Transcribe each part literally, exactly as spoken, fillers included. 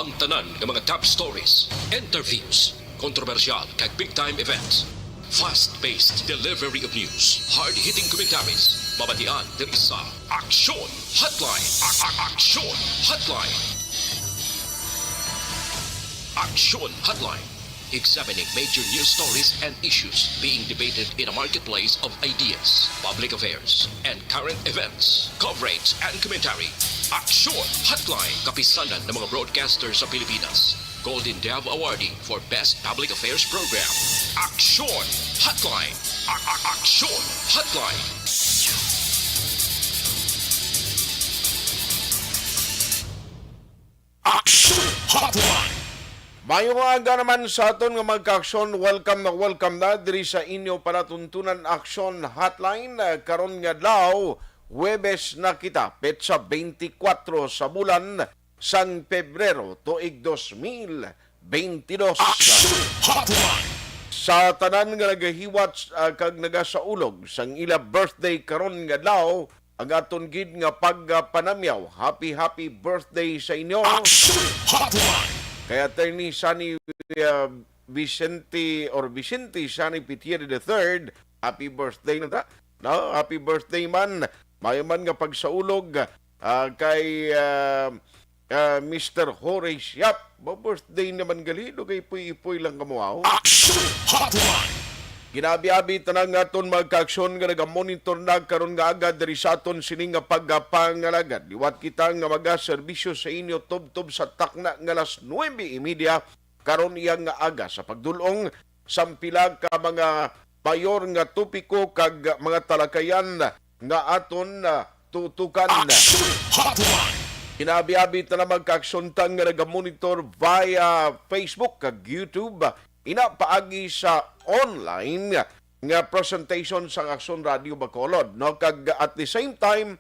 Ang tanan nga mga top stories, interviews, kontrobersyal kag big time events. Fast-paced delivery of news, hard-hitting commentaries, mabatian diri sa Aksyon Hotline. A- a- Aksyon Hotline. Aksyon Hotline. Examining major news stories and issues being debated in a marketplace of ideas, public affairs, and current events. Coverage and commentary. Aksyon Hotline. Kapisanan ng mga broadcaster sa Pilipinas. Golden Dove Awardee for Best Public Affairs Program. Aksyon Hotline. A- a- Aksyon Hotline. Aksyon Hotline. Maayong aga naman sa aton nga mga kaaksyon. Welcome na welcome na diri sa inyo palatuntunan Aksyon Hotline. Ah, karon nga adlaw, Huwebes na kita, petsa twenty-four sa bulan sang Pebrero, tuig dos mil twenty-dos. Aksyon Hotline. Sa tanan nga nagahiwat, ah, kag nagasaulog sang ila birthday karon nga adlaw, ang aton gid nga pagpanamyaw. Happy, happy birthday sa inyo. Aksyon Hotline. Kay Attorney Sunny, uh, Vicente or Vicente Sunny Pitieri the third, happy birthday na ta. No? Happy birthday man. Mayo man nga pagsaulog, ah, kay, ah, ah, Mister Horace Yap. Ba, birthday naman gali, dugay ipoy-ipoy lang kamo, aw. Aksyon Hotline. Ginabi-abi tanan nga aton mga kaaksyon nga nagamonitor na karon nga aga diri sa aton sini nga pagpangalagad. Liwat kita nga magaserbisyo sa inyo tubtob sa takna nga alas nuebe y media karon iya nga aga sa pagdul-ong sang pila ka mga mayor nga topiko kag mga talakayan nga aton, ah, tutukan. Aksyon Hotline. Kinabi-abi ta na magkaagsuntang nga nagamonitor via Facebook kag YouTube, ina paagi sa online nga presentation sang Aksyon Radio Bacolod, no? Kag at the same time,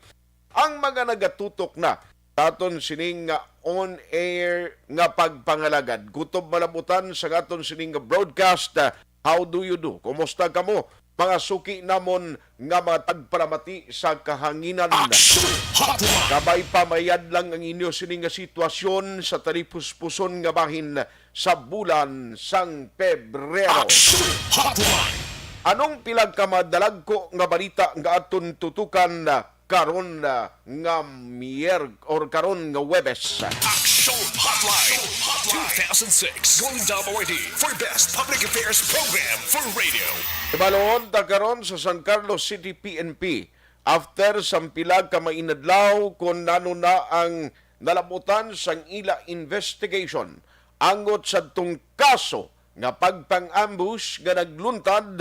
ang mga nagatutok na sa aton sining nga on-air nga pagpangalagad. Kutob malabutan sa aton sining nga broadcast, ah, How do you do? Kumusta kamo, mga suki namon nga mga tagpalamati sa kahanginan? Aksyon Hotline. Kabay pa, mayad lang ang inyo sini nga sitwasyon sa talipuspuson nga bahin sa bulan sang Pebrero. Aksyon Hotline. Anong pila ka madalagko nga balita nga aton tutukan karon, ah, nga Miyer-, or karon nga Huwebes? Aksyon Hotline two thousand six Golden Dove Awardee for Best Public Affairs Program for Radio. Ibalon ta karon sa San Carlos City P N P, after sang pila ka mainadlaw kon nano na ang nalabutan sang ila investigation angot sadtong kaso nga pagpang-ambush nga nagluntad,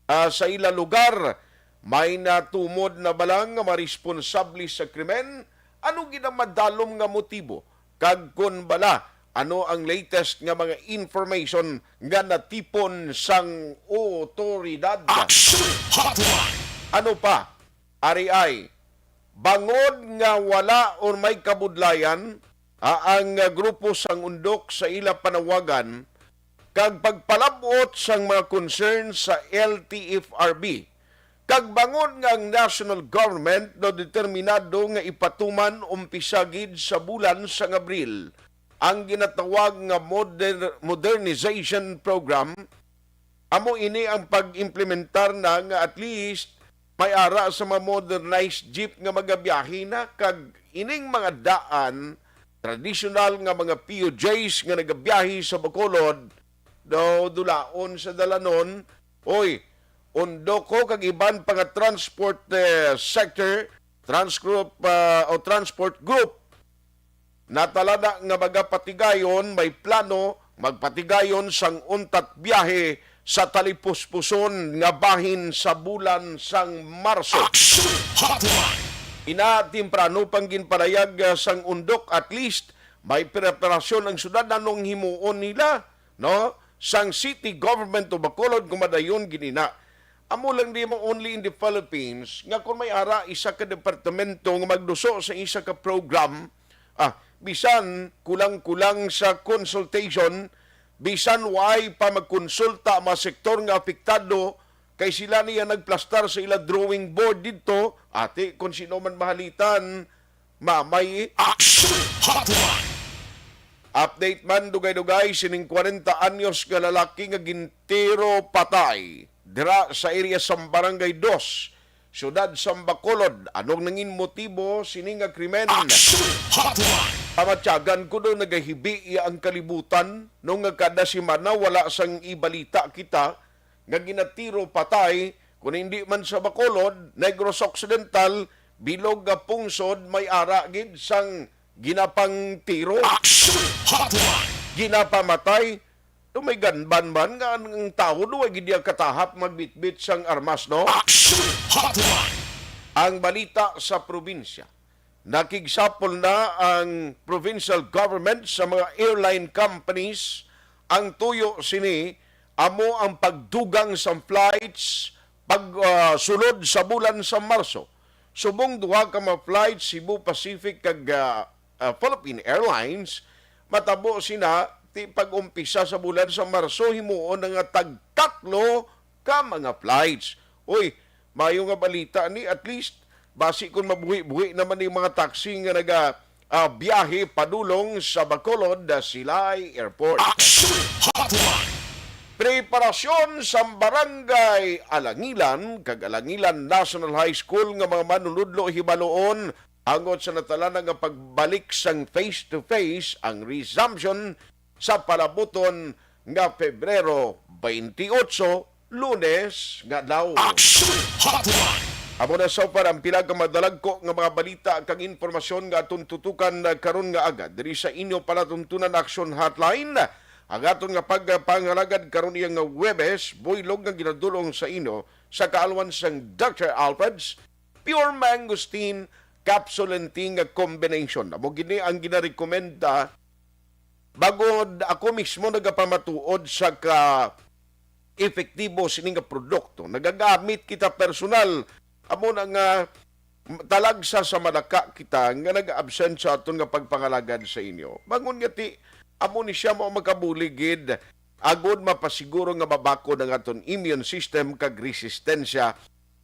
ah, sa ila lugar. May natumod na bala nga mga responsable sa krimen? Ano gid ang madalom nga motibo? Kag kon bala, ano ang latest nga mga information nga natipon sang otoridad? Aksyon Hotline. Ano pa? Ari ay, bangod nga wala or may kabudlayan, ah, ang, ah, grupo sang Undok sa ila panawagan kag pagpalab-ot sang mga concern sa L T F R B, kag bangod nga ang national government daw determinado nga ipatuman umpisa gid sa bulan sang Abril ang ginatawag nga moder-, modernization program, amo ini ang pag-implementar na nga at least may ara sa mga modernized jeep nga magabiyahe na, kag ining mga daan, tradisyonal nga mga P U Js nga nagabiyahe sa Bacolod, daw dulaon sa dalanon. Oy, Undok ho kag iban pa nga transport, eh, sector, Transgroup, ah, o Transport Group, natalada nga magapatigayon, may plano magpatigayon sang untat biyahe sa talipuspuson nga bahin sa bulan sang Marso. Aksyon Hotline. Ina, temprano pang ginpanayag, ah, sang Undok, at least may preparasyon ang syudad nanong himuon nila, no? Sang City Government of Bacolod, kumadayon ginina. Amo lang di mo only in the Philippines, nga kung may ara isa ka departamento nga magduso sa isa ka program, ah, bisan kulang-kulang sa consultation, bisan way pa magkonsulta ang mga sektor nga apektado, kay sila niya nagplastar sa ila drawing board didto, ati kung sino man mahalitan, mamay. Action Hotline. Update man, dugay-dugay, sining kwarenta anyos nga lalaki nga gintiro patay dira sa area sang Barangay Dos, siyudad sang Bacolod. Ano nangin motibo sini nga krimen? Action Hotline! Pamatyagan ko daw nagahibi iya ang kalibutan, no, nga kada semana wala sang ibalita kita nga ginatiro patay, kun hindi man sa Bacolod, Negros Occidental, bilog nga pungsod may ara gid sang ginapangtiro. Action Hotline! Ginapamatay. Ito may ganban man nga ang, ang tawo, no, ay gid niya katahap magbitbit sang armas, no? Action Hotline! Ang balita sa probinsya. Nakigsapol na ang provincial government sa mga airline companies. Ang tuyo sini amo ang pagdugang sang flights pag, ah, sulod sa bulan sa Marso. Subong duha ka mga flights, Cebu Pacific kag, ah, ah, Philippine Airlines, matabo sina ti pag-umpisa sa bulan sa Marso, himuon na nga tagtatlo ka mga flights. Uy, mayo nga balita ni, at least basi kon mabuhi-buhi naman ning mga taxi nga naga, ah, biyahe padulong sa Bacolod, ah, Silay Airport. Action Hotline! Preparasyon sa Barangay Alangilan kag Alangilan National High School nga mga manunudlo hibaloon angot sa natalana nga pagbalik sang face-to-face, ang resumption sa palabuton nga Pebrero twenty-eight, Lunes nga adlaw. Action Hotline! Amo na so far ang pila ka madalagko nga mga balita kag impormasyon nga aton tutukan, ah, karon nga aga diri sa inyo palatuntunan Action Hotline. Ang aton nga pagpangalagad karon iya nga Huwebes, buylog nga ginadulong sa inyo sa kaalwan sang Doctor Alfred's Pure Mangosteen Capsule and Tea nga combination. Amo gini ang ginarekomenda bangod ako mismo nagapamatuod sa ka epektibo sini nga produkto. Nagagamit kita personal. Amo na nga talagsa sa malaka kita nga nag-absent sa aton nga pagpangalagad sa inyo. Bangon nga ti, amo ni siya mao makabulig gid agod mapasiguro nga mabakod ang aton immune system kag resistensya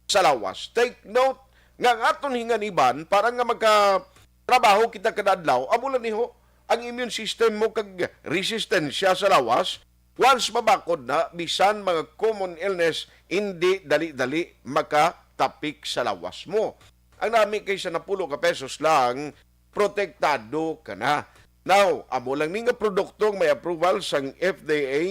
sa lawas. Take note nga ang aton hinganiban para nga makatrabaho kita kada adlaw, amo lang ni ho ang immune system mo kag resistensya sa lawas. Once mabakod na, bisan mga common illness, hindi dali-dali makatapik sa lawas mo. Ang nami kay sa napulo ka pesos lang, protektado ka na. Now, amo lang ni nga produkto ang may approval sang F D A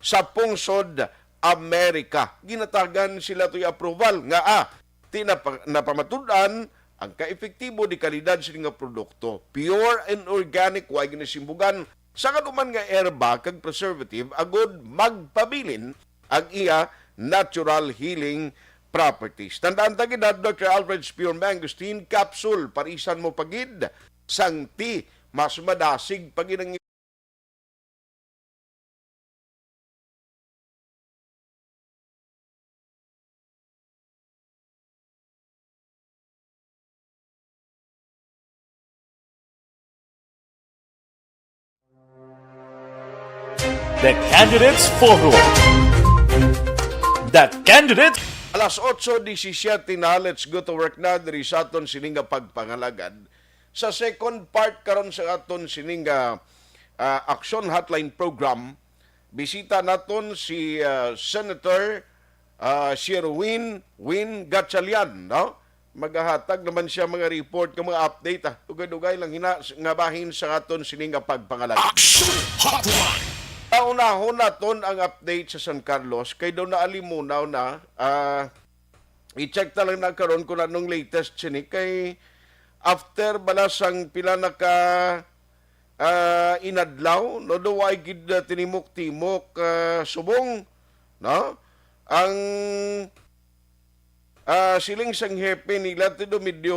sa pungsod Amerika. Ginatagan sila to'y approval nga, ah, ti napa-, napamatud-an ang kaepektibo di kalidad sini nga produkto. Pure and organic, way ginasimbugan sa kanuman nga erba kag preservative, agud magpabilin ang iya natural healing properties. Tandaan ta gid, Doctor Alfred's Pure Mangosteen Capsule, parisan mo pa gid sang tea, mas madasig pa gid ang The Candidates Forum. The Candidate. Alas otso disisiete na, let's go to work na diri sa aton sining nga pagpangalagad. Sa second part karon sa aton sining nga, ah, Action Hotline Program, bisita naton si, ah, Senator, ah, Sherwin Win Gatchalian, no? Magahatag naman siya mga report nga mga update, ah. Dugay-dugay lang hina s-, nga bahin sa aton sini nga pagpangalagad. Action Hotline! Paunahon naton ang update sa San Carlos kay daw naalimunaw na, ah, i-check na lang na karon kung anong latest sini kay after bala sang pila na ka, ah, inadlaw, no, daw ay gid, ah, tinimok-timok, ah, subong, no? Ang, ah, siling sang hepe nila, ti do medyo,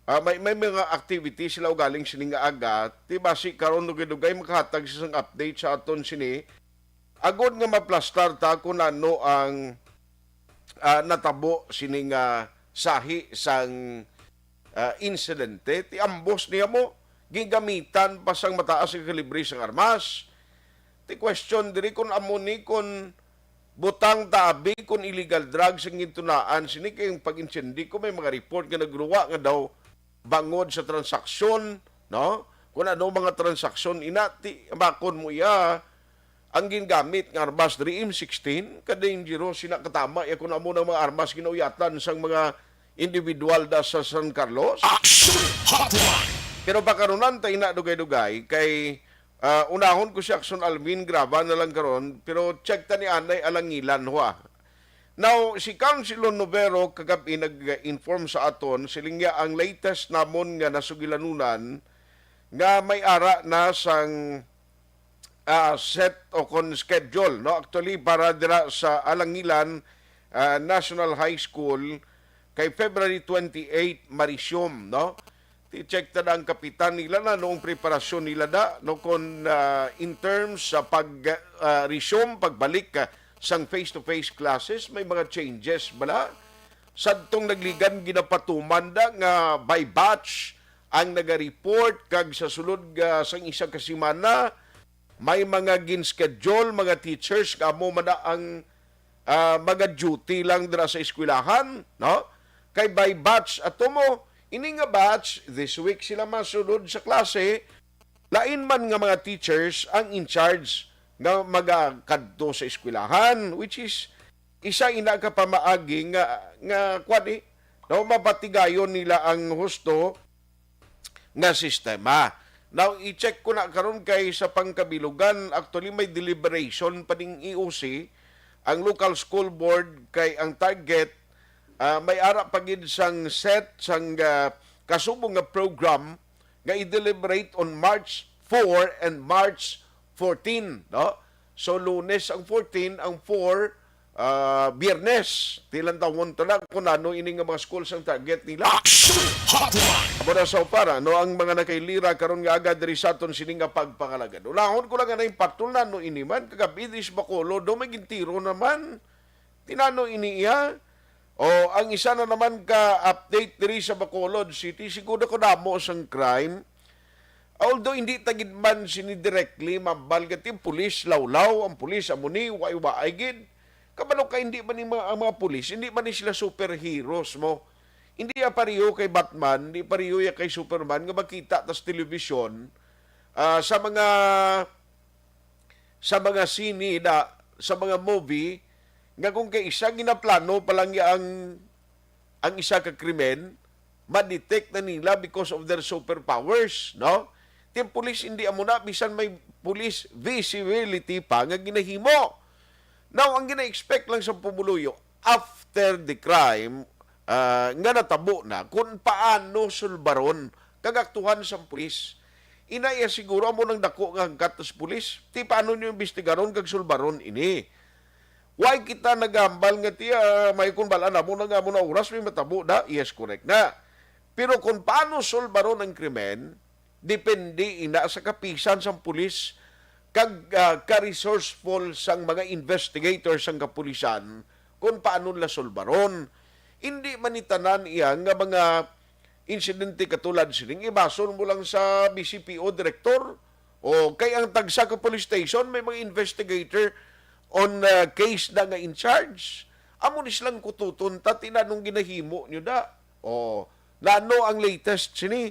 ah, may, may mga activity sila ugaling sining nga aga. Ti basi karon dugay-dugay makahatag sa isang update sa aton sini. Agod nga maplastar ta kung ano ang, ah, natabo sini nga sahi sang, ah, insidente, ti ambos niya mo, gigamitan pa sang mataas nga kalibre sang armas. Ti question diri kung amo ni kung butang ta abi kung illegal drugs ang gintunaan sini, kay ang pag-insendi ko may mga report nga nagruwa nga daw bangod sa transaksyon, no? Kung ano mga transaksyon, ina, ti, bakon mo iya, ang gingamit nga armas diri, M sixteen, ka-dangerous, ina, katama iya kung amo nang mga armas ginauyatan sang mga individual da sa San Carlos. Action Hotline! Pero pakarunan ta, ina, dugay-dugay, kay, ah, unahon ko si Action Alvin, graba na lang karon, pero check ta ni anay alangilan, ho, ah. Now, si Councilor Novero kagab-i nag-inform sa aton, siling niya ang latest namon nga nasugilanunan nga may ara na sang, ah, set o kon schedule, no? Actually, para dira sa Alangilan, ah, National High School kay February twenty-eight, ma-resume, no? Ti-check ta na ang kapitan nila na noong preparasyon nila da, no, kon, ah, in terms sa pag, ah, resume, pagbalik, ah, sang face-to-face classes, may mga changes bala. Sadtong nagligan, ginapatuman da nga by batch ang naga-report, kag sa sulod nga sang isa ka semana, may mga gin-schedule mga teachers nga amo man na ang, ah, mga duty lang dira sa eskwelahan, no? Kay by batch ato mo, ini nga batch, this week sila masulod sa klase, lain man nga mga teachers ang in charge nga magakadto sa eskwelahan, which is isa ina ka pamaagi nga, nga, kwan, eh, no, mapatigayon nila ang husto nga sistema. Now, i-check ko na karon kay sa pangkabilugan, actually may deliberation pa ning E O C, ang local school board kay ang target, ah, may ara pa gid sang set sang, ah, kasubong nga program nga i-deliberate on March four and March fourteen, no? So, Lunes ang fourteen, ang four, ah, Biyernes. Tilantawon ta na kung ano ini nga mga schools ang target nila. Action Hotline! Amo na so far, ano ang mga nakailira karon nga aga diri sa aton sini nga pagpangalagad? Unahon ko lang nga na yung patrol na, no, ini man, kagabi di sa Bacolod, do may gintiro naman. Tinano ini iya? O, ang isa na naman ka update diri sa Bacolod City, siguro ko damo sang crime. Although hindi ta gid man sini directly mabal nga ti pulis lawlaw, ang pulis amo ni, waay-waay gid. Kabalo ka, hindi man ni mga, ang mga pulis, hindi man ni sila superheroes mo. Hindi ya pareho kay Batman, hindi pareho ya kay Superman nga makita tas telebisyon, ah, sa mga sa mga sine na, sa mga movie, nga kung kay isa ginaplano pa lang ya ang, ang isa ka krimen, ma-detect na nila because of their superpowers, no? Ti ang pulis hindi amo na, bisan may police visibility pa nga ginahimo. Now, ang gina-expect lang sa pumuluyo, after the crime, ah, nga natabo na, kung paano sulbaron kag aktuhan sang pulis. Ina iya siguro amo nang dako nga hangkat sa pulis. Ti paano niyo imbestigaron kag sulbaron ini? Why kita nagambal nga ti, ah, may kun bal-an amo na nga amo na oras may matabo na? Yes, correct na. Pero kung paano sulbaron ang krimen, depende ina sa kapisan sang pulis kag, ah, ka-resourceful sang mga investigator sang kapulisan kung paano nila sulbaron. Hindi man ni tanan iya nga mga insidente katulad sining ibasol mo lang sa B C P O director, o kay ang tagsa ka police station may mga investigator on, ah, case na nga in charge. Amo ni silang kututon ta, tinanong ginahimo nyo da. O, nano ang latest sini?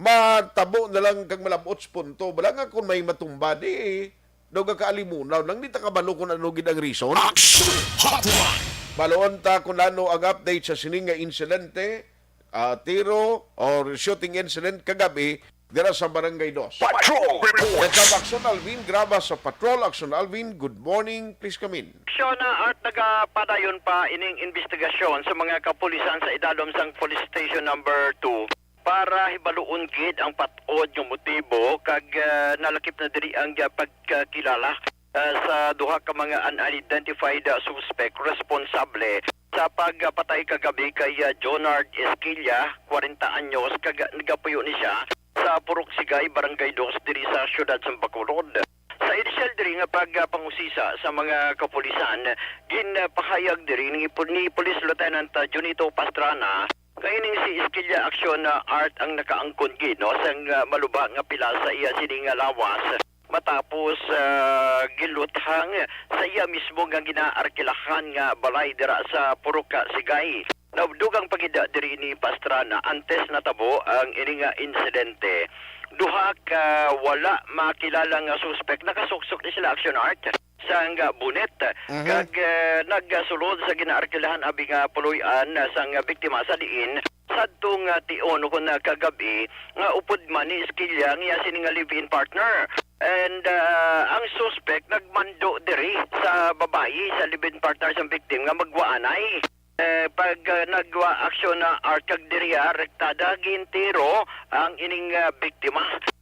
Matabo na lang kag malabot sa punto. Bala nga kung may matumba di, daw nga kaalimunaw lang, di ta kabalo kung ano gid ang reason. Action Hotline! Baloon ta kung ano ang update sa sining nga insidente, ah, tiro or shooting incident kagabi dira sa Barangay Dos. Patrol Report! Sa Action Alvin, graba sa Patrol. Action Alvin, good morning. Please come in. Action, ah, Art, nagapadayon pa ining investigasyon sa mga kapulisan sa idalom sang Police Station Number Two para hibaluon gid ang pat-od nga motibo kag, ah, nalakip na diri ang, ah, pagkakilala, ah, sa duha ka mga unidentified, ah, suspect responsable sa pagpatay kagabi kay, ah, Jonard Esquilla, kwarenta anyos, kag nagapuyo ni siya sa Purok Sigay, Barangay Dos, diri sa siyudad sa Bacolod. Sa inisyal diri nga pagpangusisa sa mga kapulisan, ginpahayag diri ni Pol-, ni Police Lieutenant, ah, Junito Pastrana nga ining si Esquilla Action, ah, Art ang nakaangkon gid, no, sang, ah, maluba nga pila sa iya sini nga lawas matapos, ah, giluthang sa iya mismo nga ginaarkilahan nga balay dira sa Purok Sigay. Nadugang pa gid diri ni Pastrana antes natabo ang ini nga insidente. Duha ka wala makilala nga suspek nakasuksok ni sila, Action Art, sang bonnet, Mhm. kag, eh, nagsulod sa ginaarkilahan abi nga puloy-an sang biktima sa diin sadto nga tion o kon kagab-i nga upod man ni Esquilla ang iya sini nga live-in partner. And, ah, ang suspek nagmando diri sa babayi, sa live-in partner sang victim, nga magwaanay. Eh, pag, ah, nagwa aksyon na Art kag diriya, rektada gintiro ang ining, ah, biktima.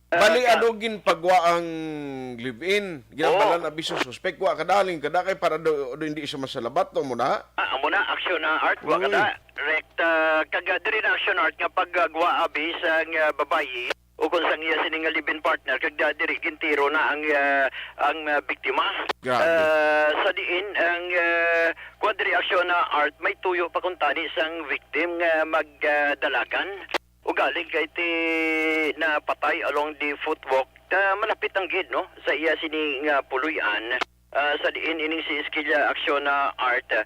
Ah, Bali, ka- ano ginpagwa ang live-in? Ginambalan Oo. abi sa suspek. Wa ka daling kada kay para do, do hindi siya masalabat, no, mo na? Ah, amo na, aksyon na Art, wa Uy. kada. Rekta, kag, ah, diri na aksyon Art nga pagwa abi sa nga babayi. O kung sang iya sini nga live-in partner, kag da-, diri gintiro na ang, ah, ang, ah, biktima. Grabe. Ah, sa diin ang, ah, kuwan diri aksyon na Art, may tuyo pa kuntani sang victim nga magdalagan. Ugaling kay ti napatay along the footwalk, ah, malapit ang gid, no, sa iya sini nga puloy-an. Ah, sa diin ining si Esquilla aksyon na Art, ah,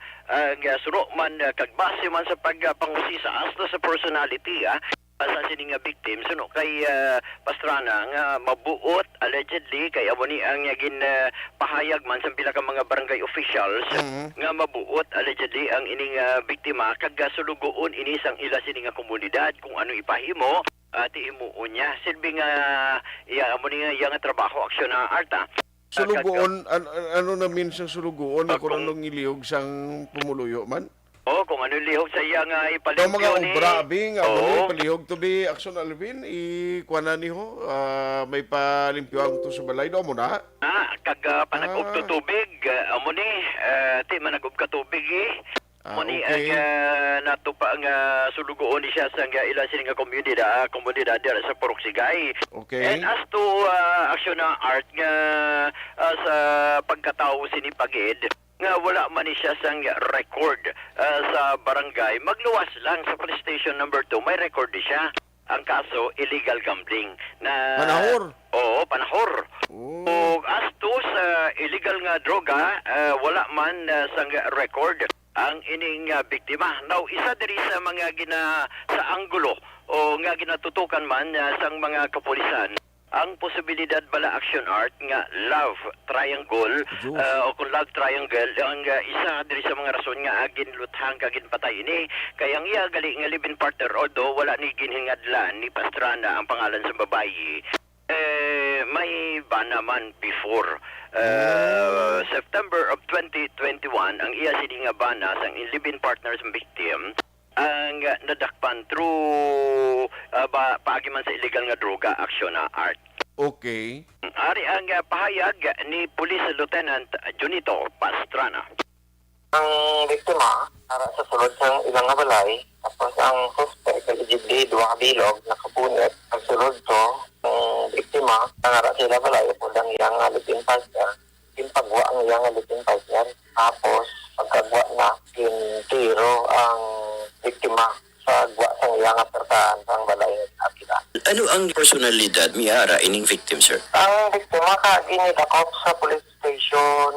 nga suno man, ah, kag base man sa pagpangusisa hasta sa personality, ah, sa sini nga victim, suno kay, ah, Pastrana nga mabuot allegedly kay amo ni ang gin, ah, pahayag man sa pila ka mga barangay officials Mhm. nga mabuot allegedly ang ining, ah, biktima kag, ah, sulugoon ini sang ila sini nga komunidad kung ano ipahimo, ah, ti himuon niya. Silbi nga iya amo ni nga iya nga trabaho, aksyon na Art, ah. Sulugoon, an-, an-, ano na mean sang sulugoon na Ah, kung kung anong ilihog sang pumuluyo man? Oh, kung ano lihog sa iya nga Daw mga ipalimpyo ni obra, abi, nga amo ni Oo. palihog to be action, Alvin, i-, kuwan na ni ho, ah, may palimpyo ang to sa balay, daw mo na? Ah, kag, ah, panag-ugto Ah. tubig, ah, amo ni, ah, ti manag-ug ka tubig, eh. Ah, Amo ni okay. ang, ah, natupa nga sulugoon ni siya sa nga ila sini nga komunidad, komunidad dira sa Purok Sigay. Okay. And as to, ah, aksyon na Art nga, ah, sa pagkatawo sini pagid, nga wala man ni siya sang record, ah, sa barangay, magluwas lang sa police station number two, may record ni siya. Ang kaso, illegal gambling. Na Panahor? Oo, panahor. Oh. Ug as to sa illegal nga droga, ah, wala man, ah, sang record ang ining, ah, biktima. Now, isa diri sa mga gina-, sa anggulo o nga ginatutukan man, ah, sang mga kapulisan, ang posibilidad bala, action Art, nga love triangle, Diyos. ah, o kung love triangle, ang, ah, isa diri sa mga rason nga ginluthang kag ginpatay ini, kay ang iya gali nga live-in partner, although wala ni ginhingadlan ni Pastrana ang pangalan sa babayi, eh, may bana man before. Ah, Oh. September of twenty twenty-one, ang iya sini nga bana sang live-in partner sa victim, ang nadakpan through, ah, ba, paagi man sa illegal nga droga, aksyon na Art. Okay. Ari ang, ah, pahayag ni Police Lieutenant Junito Pastrana. Ang biktima, ara sa sulod sang ilang nga balay, tapos ang suspect, allegedly, duha ka bilog, nakabunot. Ang sulod to, ang biktima, ang ara sa ilang balay, upod ang iyang, ah, live-in partner. Ginpagwa ang iya nga live-in partner. Tapos, pagkagwa na, gintiro ang biktima sa gwa sang iya nga pertahan sang balay nga ginapila. Ano ang personalidad may ara ining victim, sir? Ang biktima kaagi nidakop sa police station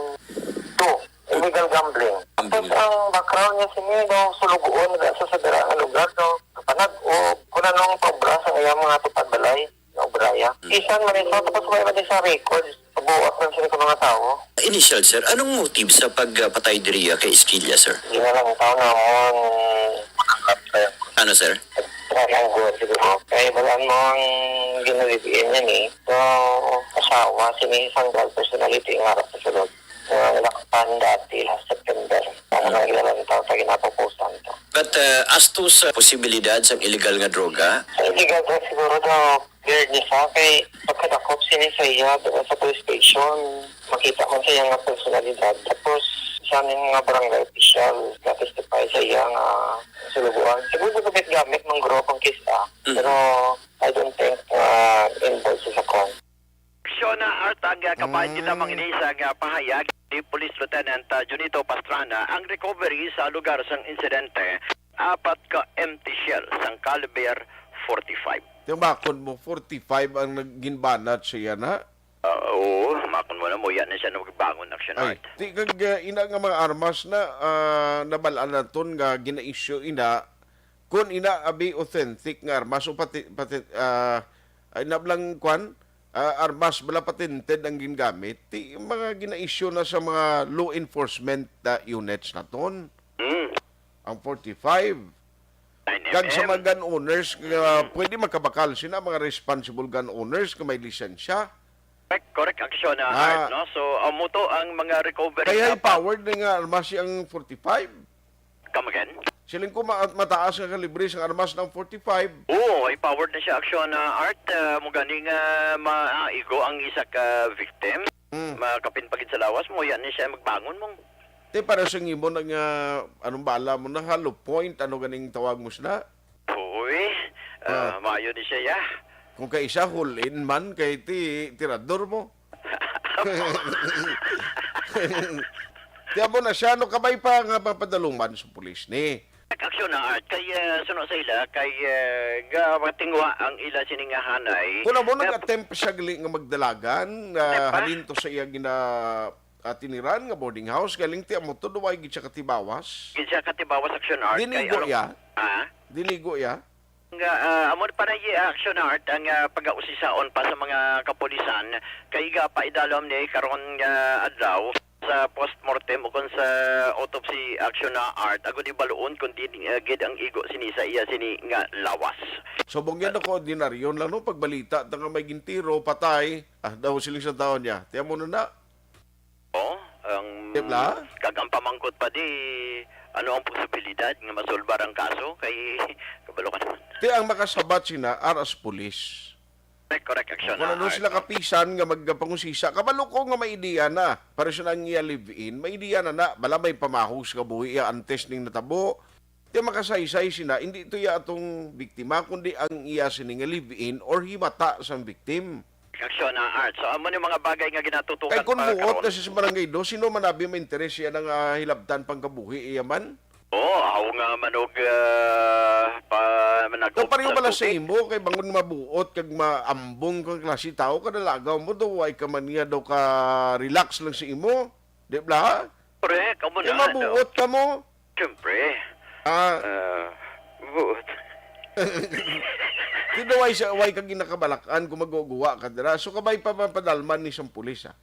two, illegal gambling. Gambling. Tapos ang background niya sini daw sulugoon nga sa, sa dira nga lugar, no? Panag-ob, kung anong paubra sa iyang mga tupad balay. Nga obraya. Hmm. Bisan man ito, tapos may man sa record. Pabuot man sila sa mga tao. Initial, sir, anong motive sa pagpatay diriya kay Esquilla, sir? Hindi na lang tao namon makanap kayo. Ano, sir? Triangle, siguro. Kaya balaan mo ang ginalibiin niya ni. So, asawa, sini isang personality nga harap sa sulod. Nga nilakpan dati last September. Ang Hmm. mga ilang tao sa ginapupusan to. But, uh, as to sa posibilidad sa illegal nga droga? Sa illegal drugs, siguro daw, weird niya sa kay pagkadakop sini sa iya doon sa police station, makita man sa iya nga personalidad. Tapos, sa amin nga barangay official, na-testify sa iya nga sulubuan. Siguro gamit-gamit mang group ang kisa, Mm. pero I don't think, uh, involved sa sakon. Aksyon na Art ang, ah, kabahin Mm. kita mang ini sa, ah, pahayag ni Police Lieutenant, ah, Junito Pastrana. Ang recovery sa lugar sang insidente, apat ka empty shell sang caliber forty-five. Tumakon mo, forty-five ang nag-, ginbanat siya na? Ah, oo, makon mo na mo, yan na siya na magbangon, Action Ay, Art. Ti kag, ah, ina nga mga armas na, ah, nabal-an naton nga gina-issue ina, kun ina abi authentic nga armas o pati, pati, ah, ay, nablang kwan, ah, armas bala patented ang ginagamit, ti mga gina-issue na sa mga law enforcement, ah, units naton. Mm. Ang forty-five. Kag sa mga gun owners nga pwede makabakal sina, mga responsible gun owners nga may lisensya. Correct, correct, Action, ah, Ah. Art, no? So, amo to ang mga recovery Kay high dapat. Powered na nga armas ang forty-five. Come again? Siling ko ma-, mataas nga kalibre sang armas ng forty-five. Oo, high powered na siya, Action, ah, Art. Ah, mo gani nga maigo ang isa ka victim. Mm. Makapin pa gid sa lawas mo, yan ni siya magbangon mo. Te, para sa imo na nga, anong bala mo na, hollow point, ano ganing tawag mo sila? Uy, ah, Ah. Maayo ni siya, ya. Kung kaisa, hole-in man, kay ti, tirador mo. Ti amo na siya, no, kabay pa nga mapadaluman sa pulis ni. Action na, Art. Kay, ah, suno sa ila, kay, ah, ga-, matingwa ang ila sini nga hanay. Kung amo, Nga nag-attempt siya gali nga magdalagan, ah, Attempt pa? Halin to sa iya gina-, ah, tiniran nga boarding house, galing ti amo to, duway gid siya katibawas. Gid siya katibawas, Action Art, kay Dinigo ano iya? Ah? Dinigo iya? Nga, ah, amo pa na iya, Action Art, ang, ah, pagausisaon pa sa mga kapulisan, kay ga pa idalom ni karon nga adlaw sa postmortem o kon sa autopsy, Action na Art, agud ibaluon kung di, ah, gid ang igo sini sa iya sini nga lawas. Subong yan ako, ordinaryon lang, no? Pagbalita, ta nga may gintiro, patay, ah, daw siling sa taon niya. Tiyan mo na na. Oh, ang Di ba? Kag ang pamangkot pa di, ano ang posibilidad nga masolbar ang kaso? Kay, kabalo ka naman. Ti ang makasabat sina, aras pulis. Correct, correct, Action Kung na ano Art, sila no? Kapisan nga magpangusisa, kabalo ko nga may ideya na. Para siya nang iya live-in, may ideya na na. Bala may pamahos nga buhi iya antes ning natabo. Ti makasaysay sina, hindi to iya atong biktima, kundi ang iya sini nga live-in or himata sang victim. Action na Art. So, amo ni mga bagay nga ginatutukan Kay kung pa buot karon. Na siya sa barangay do, sino man abi may interes siya nga hilabtan pang kabuhi iya man? Oh, aw nga manog, ah, pa, manag-, So, pareho sa bala sa tubig. Imo, kay bangon mabuot, kag maambong kang klase tao, kadalagaw mo, do, way ka man niya, daw ka relax lang sa imo. Di ba? Correct, amo Kay na, mabuot ano? Ka mo. Siyempre. Ah. Ah, mabuot. Ti daw ay sa, way ka ginakabalakan kung maguguwa ka dira. So, kabay pa mapadalman ni sang pulis, ah.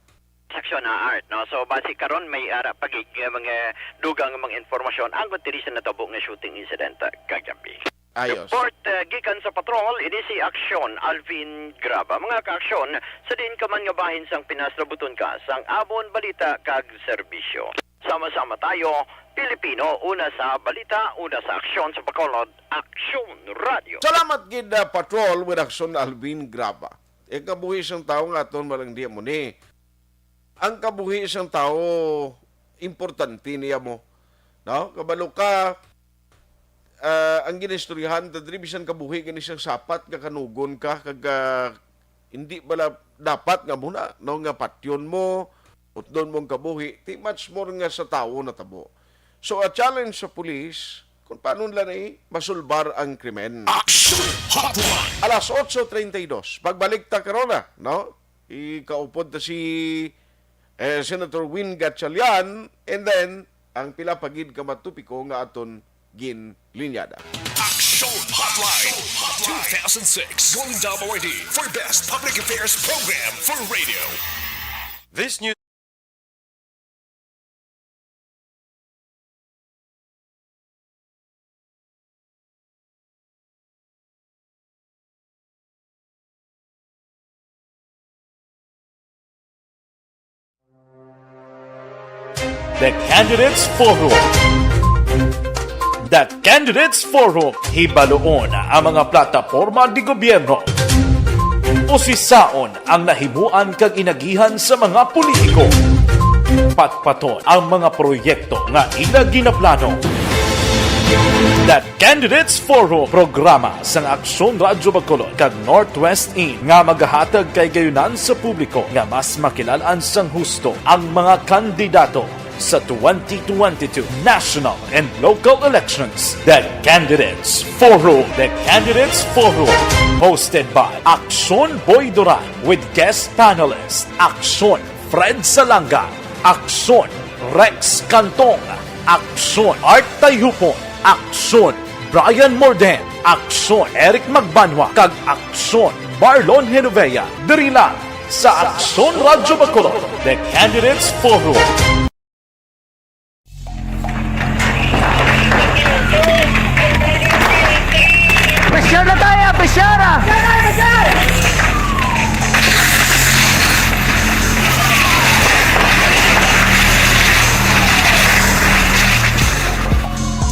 Action na Art, no? So, basi karon may ara pa gid nga mga dugang nga mga impormasyon ang diri sa natabo nga shooting incident, ah, kagabi. Ayos. Report, ah, gikan sa patrol, ini si Aksyon Alvin Graba. Mga kaaksyon, sa diin ka man nga bahin sang Pinas, nabuton ka sang amon balita kag serbisyo. Sama-sama tayo, Pilipino, una sa balita, una sa aksyon sa Bacolod, Aksyon Radio. Salamat gid, ah, Patrol with Aksyon Alvin Graba. E kabuhi sang tawo nga aton malangdi mo ni. Ang kabuhi sang tawo, importante niya mo. No? Kabalo ka, ah, ang ginaistoryahan ta diri, bisan kabuhi gani sang sapat nga kanugon ka, kag, ah, hindi bala dapat nga muna, no, nga patyon mo, utdon mo ang kabuhi, ti much more nga sa tawo natabo. So, a challenge sa pulis, kung paano nila ni masulbar ang krimen. Action Hotline. Alas otso treinta y dos. Pagbalik ta karona, no? Ikaupod ta si, eh, Senator Win Gatchalian, and then, ang pila pa gid ka matupiko nga aton ginlinyada. Action Hotline two thousand six Golden Dome Awardee for Best Public Affairs Program for Radio. This news The Candidates Forum. The Candidates Forum, hibaluon ang mga plataporma de gobyerno. Usisaon ang nahimuan kag inagihan sa mga politiko. Patpaton ang mga proyekto nga ila ginaplano. The Candidates Forum, programa sang Aksyon Radyo Bacolod kag Northwest In nga magahatag kay gayunan sa publiko nga mas makilal-an sang husto ang mga kandidato. Sa twenty twenty-two national and local elections, the Candidates Forum. The Candidates Forum, hosted by Aksyon Boy Duran with guest panelist Aksyon Fred Salanga, Aksyon Rex Cantong, Aksyon Art Tayhupon, Aksyon Brian Morden, Aksyon Eric Magbanwa, kag Aksyon Marlon Genovea. Diri lang sa Aksyon Radyo Bacolod, The Candidates Forum. Pisyar na tayo! Pisyar na!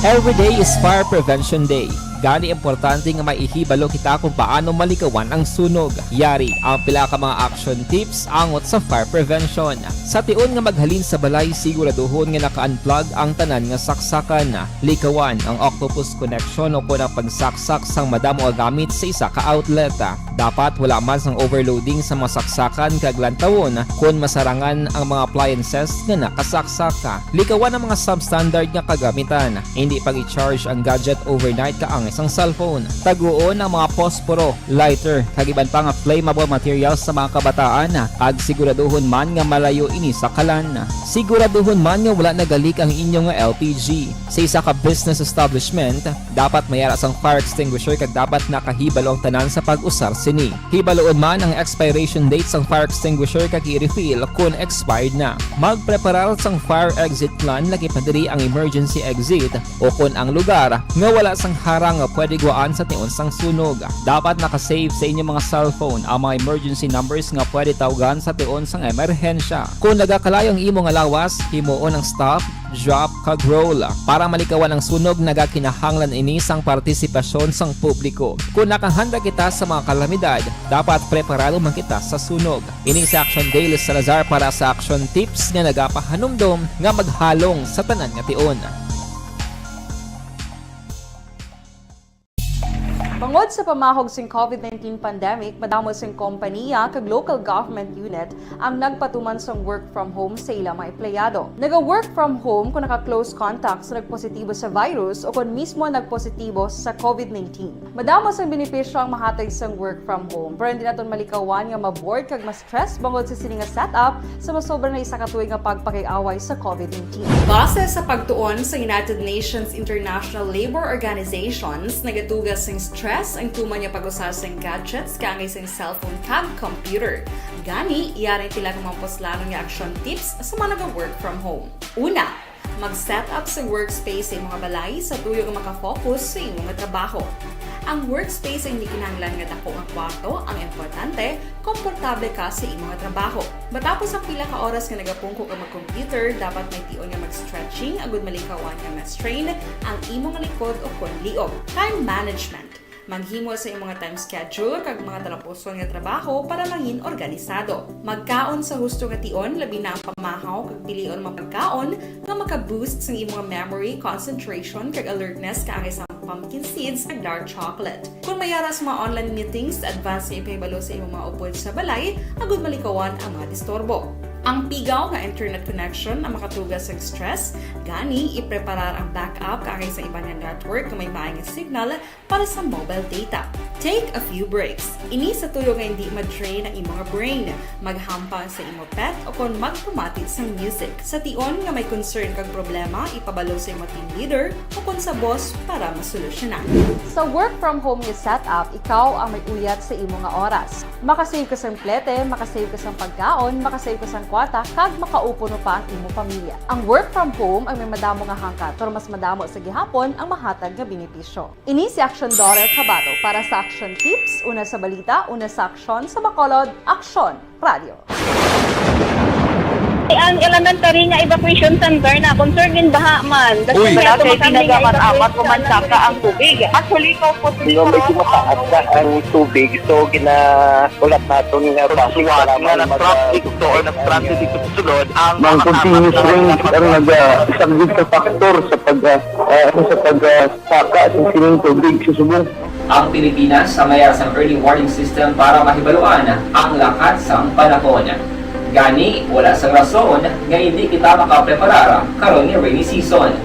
Every day is Fire Prevention Day. Gani importante nga may ihibalo kita kung paano malikawan ang sunog. Yari ang pila ka mga action tips angot sa fire prevention. Sa tion nga maghalin sa balay, siguraduhon nga naka-unplug ang tanan nga saksakan. Likawan ang octopus connection o kon ang pagsaksak sang madamo nga gamit sa isa ka outlet. Dapat wala man sang overloading sa mga saksakan kag lantawon kon masarangan ang mga appliances nga nakasaksak. Likawan ang mga substandard nga kagamitan. Indi pag-i-charge ang gadget overnight kaangay sang cellphone. Taguon ang mga posporo, lighter, kag iban pa nga flammable materials sa mga kabataan, kag siguraduhon man nga malayo ini sa kalan. Siguraduhon man nga wala nagalik ang inyo nga L P G. Sa isa ka business establishment, dapat may ara sang fire extinguisher kag dapat nakahibalo ang tanan sa pag-usar sini. Hibaluon man ang expiration date sang fire extinguisher kag i-refill kon expired na. Magpreparar sang fire exit plan, lakip na diri ang emergency exit o kon ang lugar nga wala sang harang nga pwede gwaan sa tion sang sunog. Dapat naka-save sa inyo mga cellphone ang mga emergency numbers nga pwede tawgan sa tion sang emerhensya. Kon nagakalayo ang imo nga lawas, himuon ang stop, drop, kag roll. Para malikawan ang sunog, nagakinahanglan ini sang partisipasyon sang publiko. Kon nakahanda kita sa mga kalamidad, dapat preparado man kita sa sunog. Ini si Action Dale Salazar para sa Action Tips nga nagapahanumdom nga maghalong sa tanan nga tion. Bangod sa pamahog sing COVID nineteen pandemic, madamo sing kompaniya kag local government unit ang nagpatuman sang work from home sa ila mga empleyado. Naga-work from home kon naka-close contact sa nagpositibo sa virus o kon mismo nagpositibo sa COVID nineteen. Madamo sang benepisyo ang mahatag sang work from home, pero hindi naton malikawan nga ma-bored kag ma-stress bangod sa sini nga setup sa masobra na isa ka tuig nga pagpakig-away sa COVID nineteen. Base sa pagtuon sa United Nations International Labour Organizations, nagatuga sing stress ang tuman nga pag-usar sing gadgets kaangay sing cellphone kag computer. Gani, yari ang pila ka mga puslanon nga action tips sa mga naga-work from home. Una, mag-set up sa workspace sa imo nga balay sa tuyo nga maka-focus sa imo nga trabaho. Ang workspace ay hindi kinahanglan nga dako nga kwarto, ang importante, komportable ka sa imo nga trabaho. Matapos ang pila ka oras nga nagapungko ka mag-computer, dapat may tion nga mag-stretching agud malikawan nga ma-strain ang imo nga likod o kon liog. Time management. Maghimo sa imong mga time schedule kag mga talapuson nga trabaho para mangin organisado. Magkaon sa husto nga tion, labi na ang pamahaw kag pilion mga pagkaon nga maka-boost sang imong memory, concentration, kag alertness kaangay sang pumpkin seeds kag dark chocolate. Kon may ara sa mga online meetings, advance nga ipahibalo sa imong mga upod sa balay agud malikawan ang mga disturbo. Ang pigaw nga internet connection ang makatuga sang stress, gani ipreparar ang backup kaangay sa iban nga network nga may maayo nga signal para sa mobile data. Take a few breaks. Ini sa tuyo nga hindi ma-drain ang imo nga brain. Maghampang sa imo pet o kon magpamati sang music. Sa tion nga may concern kag problema, ipabalo sa imo team leader o kon sa boss para masolusyonan. Sa work from home nga setup, ikaw ang may uyat sa imo nga oras. Makasave ka sang plete, makasave ka sang pagkaon, makasave ka sang kwarta, kag makaupuno pa ang imo pamilya. Ang work from home ang may madamo nga hangkat, pero mas madamo sa gihapon ang mahatag nga benepisyo. Ini si Aksyon Dora Tabato para sa Aksyon Tips, una sa balita, una sa aksyon, sa Bacolod, Aksyon Radio. Ang elementary nga evacuation center na concern gid baha man. Uy. Wala kay pinagamat-amat ko man saka ang tubig. Actually, ko po. Nga medyo mataas na ang tubig, so ginaulat naton nga traffic, nga nag-traffic to or nag-traffic dito sa sulod ang mga continuous rain ang nag-isang sa factor sa pag, ah, ah, sa pag, ah, saka sa sining tubig sa subong. Ang Pilipinas ang may sang early warning system para mahibaluan ang lakat sang panahon. Gani, wala sang rason nga indi kita makapreparar karon nga rainy season.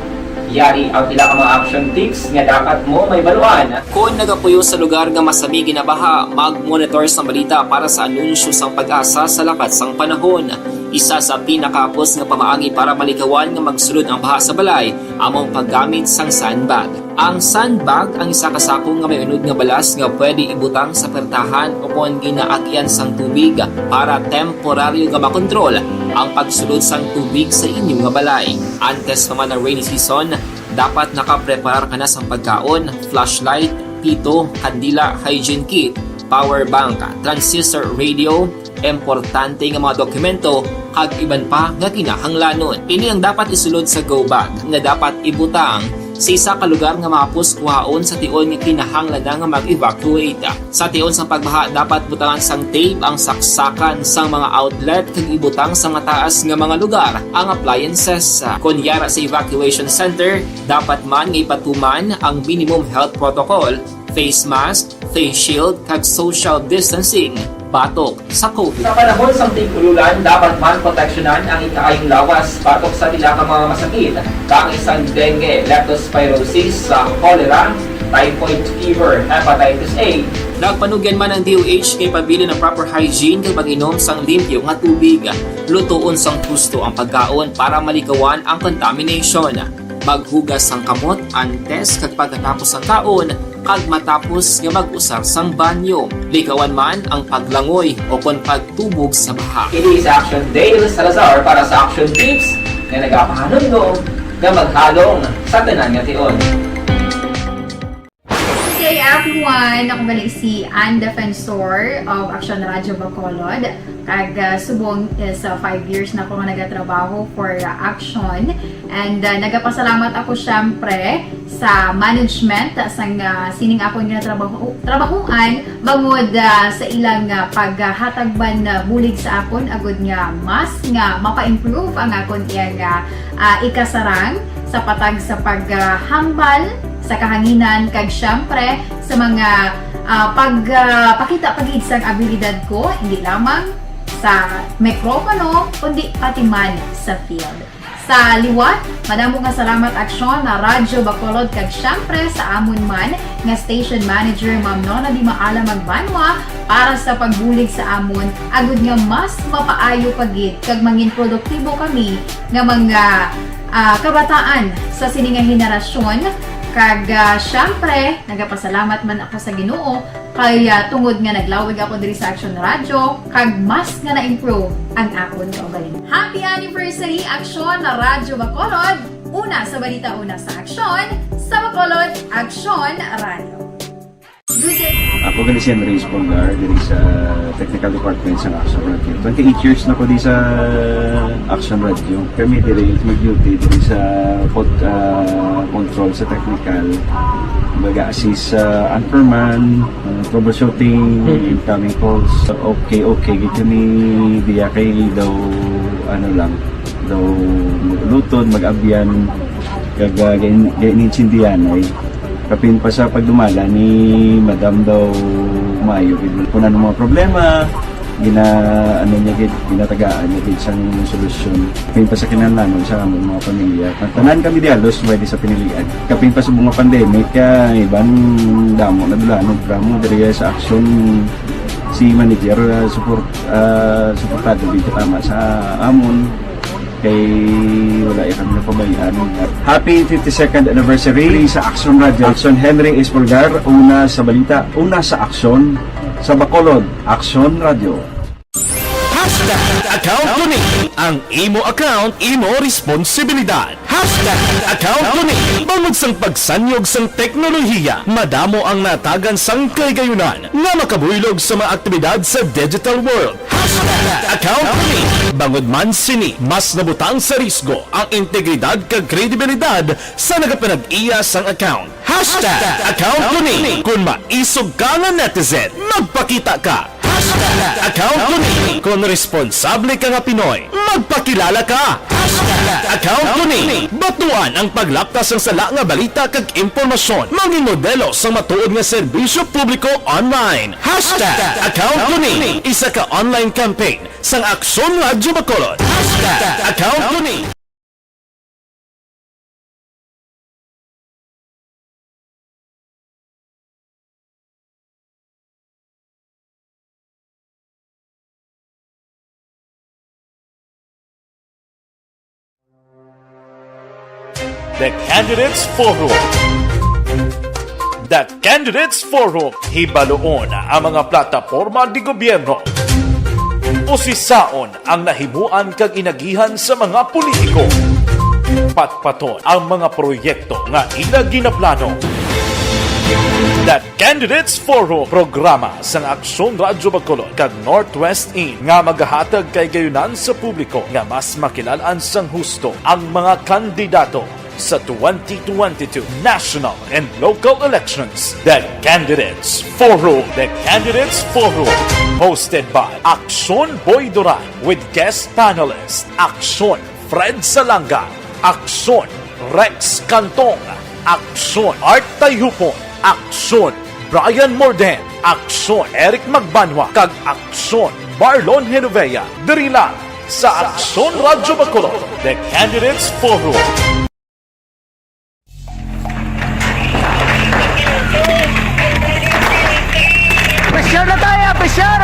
Yari ang pila ka mga action tips nga dapat mo mahibaluan. Kon nagapuyo sa lugar nga masami ginabaha, mag-monitor sang balita para sa anunsyo sang PAGASA sa lakat sang panahon. Isa sa pinakahapos nga pamaagi para malikawan nga magsulod ang baha sa balay amo ang paggamit sang sandbag. Ang sandbag ang isa ka sako nga may unod nga balas nga pwede ibutang sa pertahan o kon ginaagyan sang tubig para temporaryo nga makontrol ang pagsulod sang tubig sa inyo nga balay. Antes pa man ang rainy season, dapat nakapreparar ka na sang pagkaon, flashlight, pito, kandila, hygiene kit, power bank, transistor radio, importante nga mga dokumento, kag iban pa nga kinahanglanon. Ini ang dapat isulod sa go bag nga dapat ibutang sa isa ka lugar nga mahapos kuhaon sa tion nga kinahanglan na nga mag-evacuate. Sa tion sang pagbaha, dapat butangan sang tape ang saksakan sang mga outlet kag ibutang sa mataas nga mga lugar ang appliances. Kon yara sa evacuation center, dapat man nga ipatuman ang minimum health protocol, face mask, face shield, kag social distancing batok sa COVID. Sa panahon sang tig-ululan, dapat man proteksyonan ang ikaayong lawas batok sa pila ka mga masakit, kaangay sang dengue, leptospirosis, sa cholera, typhoid fever, hepatitis A. Nagpanugyan man ang D O H nga ipabilin ang proper hygiene kag pag-inom sang limpyo nga tubig. Lutoon sang husto ang pagkaon para malikawan ang contamination. Maghugas sang kamot antes kag pagkatapos sang kaon kag matapos nga mag-usar sang banyo. Likawan man ang paglangoy o kon pagtubog sa baha. Ini si Action Dale Salazar para sa Action Tips nga nagapahanumdom nga maghalong sa tanan nga tion. Good day, everyone! Ako gali si Ann Defensor of Action Radio Bacolod. Kag, ah, subong is, ah, five years na ako nga nagatrabaho for, ah, Action. And, ah, nagapasalamat ako, syempre, sa management, ah, sang, ah, sining akon nga trabaho, trabahuan, bangod, ah, sa ilang, ah, paghatag man, ah, bulig sa akon, agud nga mas nga mapa-improve ang akon iyang, ah, ah, ikasarang sa patag sa paghambal sa kahanginan, kag siyempre sa mga, ah, pag, ah, pakita pa gid sang abilidad ko, hindi lamang sa mikropono, kundi pati man sa field. Sa liwat, madamo nga salamat, Aksyon, na Radyo Bacolod, kag siyempre sa amon man nga station manager, Ma'am Nona Di Maala Magbanwa, para sa pagbulig sa amon, agud nga mas mapaayo pa gid kag mangin produktibo kami nga mga, ah, kabataan sa sini nga henerasyon. Kag, ah, siyempre, nagapasalamat man ako sa Ginoo kay, ah, tungod nga naglawig ako diri sa Action Radio, kag mas nga na-improve ang akon kaugalingon. Happy anniversary, Action Radyo Bacolod! Una sa balita, una sa aksyon, sa Bacolod, Action Radio. Good day. Ako gali si Andres Polgar, diri sa technical department sa Action Radio. Twenty-eight years na ko di sa Action Radio. Kami diri mag-duty diri sa pod-, ah, control sa technical. Baga assist sa anchorman, ah, troubleshooting, Mhm. incoming calls. Okay, okay, gid kami diya kay daw, ano lang, daw mag-ulutod, mag-abyan, kag, ah, gain-, gainintindihan ay. Kapin pa sa pagdumala ni Madam daw maayo gid. Kung ano mga problema, gina-, ano niya gid, ginatagaan niya gid sang solusyon. Kapin pa sa kinahanglanon sa among mga pamilya. Ang tanan kami di halos pwede sa pinilian. Kapin pa sa mga pandemic, ah, iban damo na dulanon, programa diri sa Action si manager, ah, support, ah, suportado gid tama sa amon. Kay wala ya kami napabayaan. Happy fifty-second anniversary sa Action Radio. Action Henry Espolgar, una sa balita, una sa aksyon, sa Bacolod, Action Radio. Hashtag account ko ni. Ang imo account, imo responsibilidad. Hashtag account ko ni. Bangod sang pagsanyog sang teknolohiya, madamo ang natagan sang kahigayunan nga makabuylog sa mga aktibidad sa digital world. Hashtag account ko ni. Bangod man sini, mas nabutang sa risgo ang integridad kag kredibilidad sa nagapanag-iya sang account. Hashtag account ko ni. Kon maisog ka nga netizen, magpakita ka. Hashtag account ko ni. Kon responsable ka nga Pinoy, magpakilala ka. Hashtag account ko ni. Batuan ang paglapta sang sala nga balita kag impormasyon. Mangin modelo sang matuod nga serbisyo publiko online. Hashtag account ko ni. Isa ka online campaign sang Aksyon Radyo Bacolod. Hashtag account ko ni. The Candidates Forum. The Candidates Forum. Hibaluon ang mga plataporma di gobyerno. Usisaon ang nahimuan kag inagihan sa mga politiko. Patpaton ang mga proyekto nga ila ginaplano. The Candidates Forum, programa sang Aksyon Radyo Bacolod kag Northwest In, nga magahatag kay gayunan sa publiko nga mas makilalaan sang husto ang mga kandidato sa twenty twenty-two national and local elections. The Candidates Forum. The Candidates Forum, hosted by Aksyon Boy Duran with guest panelist Aksyon Fred Salanga, Aksyon Rex Cantong, Aksyon Art Tayhupon, Aksyon Brian Morden, Aksyon Eric Magbanwa, kag Aksyon Marlon Genovea, diri lang sa Aksyon Radyo Bacolod, The Candidates Forum. Pressure na tayo, pressure!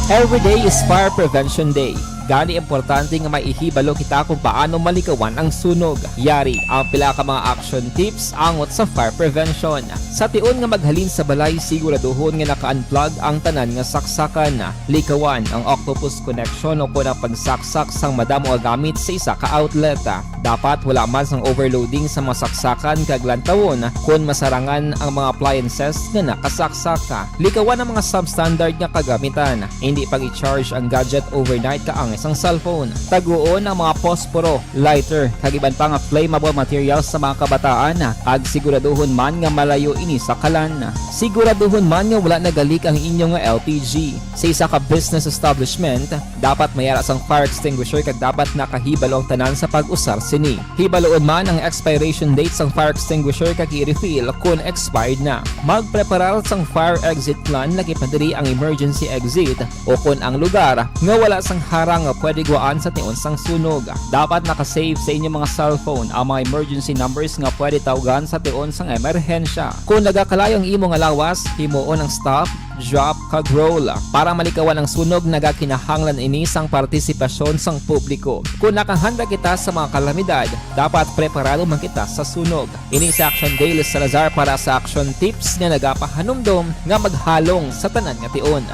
Every day is Fire Prevention Day. Gani, importante nga maihibalo kita kung paano malikawan ang sunog. Yari ang pila ka mga action tips angot sa fire prevention. Sa tion nga maghalin sa balay, siguraduhon nga naka-unplug ang tanan nga saksakan. Likawan ang octopus connection o kon ang pagsaksak sang madamo nga gamit sa isa ka outlet. Dapat wala man sang overloading sa mga saksakan kag lantawon kon masarangan ang mga appliances nga nakasaksak. Likawan ang mga substandard nga kagamitan. Indi pag-i-charge ang gadget overnight kaangay sang cellphone. Taguon ang mga posporo, lighter, kag iban pa nga flammable materials sa mga kabataan, kag siguraduhon man nga malayo ini sa kalan. Siguraduhon man nga wala nagalik ang inyo nga L P G. Sa isa ka business establishment, dapat may ara sang fire extinguisher kag dapat nakahibalo ang tanan sa pag-usar sini. Hibaluon man ang expiration date sang fire extinguisher kag i-refill kon expired na. Magpreparar sang fire exit plan, lakip na diri ang emergency exit o kon ang lugar nga wala sang harang nga pwede guwaan sa tion sang sunog. Dapat naka-save sa inyo mga cellphone ang mga emergency numbers nga pwede tawgan sa tion sang emerhensya. Kon nagakalayo ang imo nga lawas, himuon ang stop, drop, kag roll para malikawan ang sunog. Nagakinahanglan ini sang partisipasyon sang publiko. Kon nakahanda kita sa mga kalamidad, dapat preparado man kita sa sunog. Ini si Action Dale Salazar para sa Action Tips nga nagapahanumdom nga maghalong sa tanan nga tion.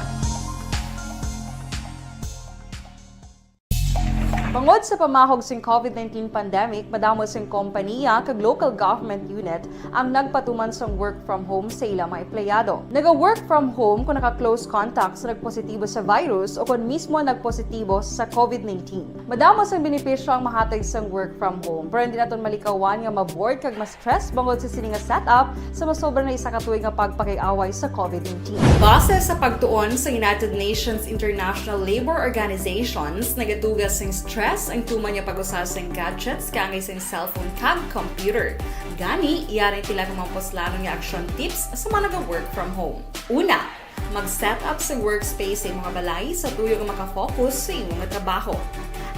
Bangod sa pamahog sing covid nineteen pandemic, madamo sing kompaniya kag local government unit ang nagpatuman sang work from home sa ila mga empleyado. Naga-work from home kung naka-close contact sa nagpositibo sa virus o kon mismo nagpositibo sa covid nineteen. Madamo sang benepisyo ang mahatag sang work from home, pero hindi naton malikawan nga ma-bored kag ma-stress bangod sa sini nga setup sa masobra na isa ka tuig nga pagpakig-away sa covid nineteen. Base sa pagtuon sa United Nations International Labour Organizations, nagaduga sing stress ang tuman nga pag-usa sing gadgets kaangay sing cellphone kag computer. Gani, yari ang pila ka mga puslanon nga action tips sa mga naga-work from home. Una, mag-set up sa workspace sa imong balay sa tuyo nga makafocus sa imo nga trabaho.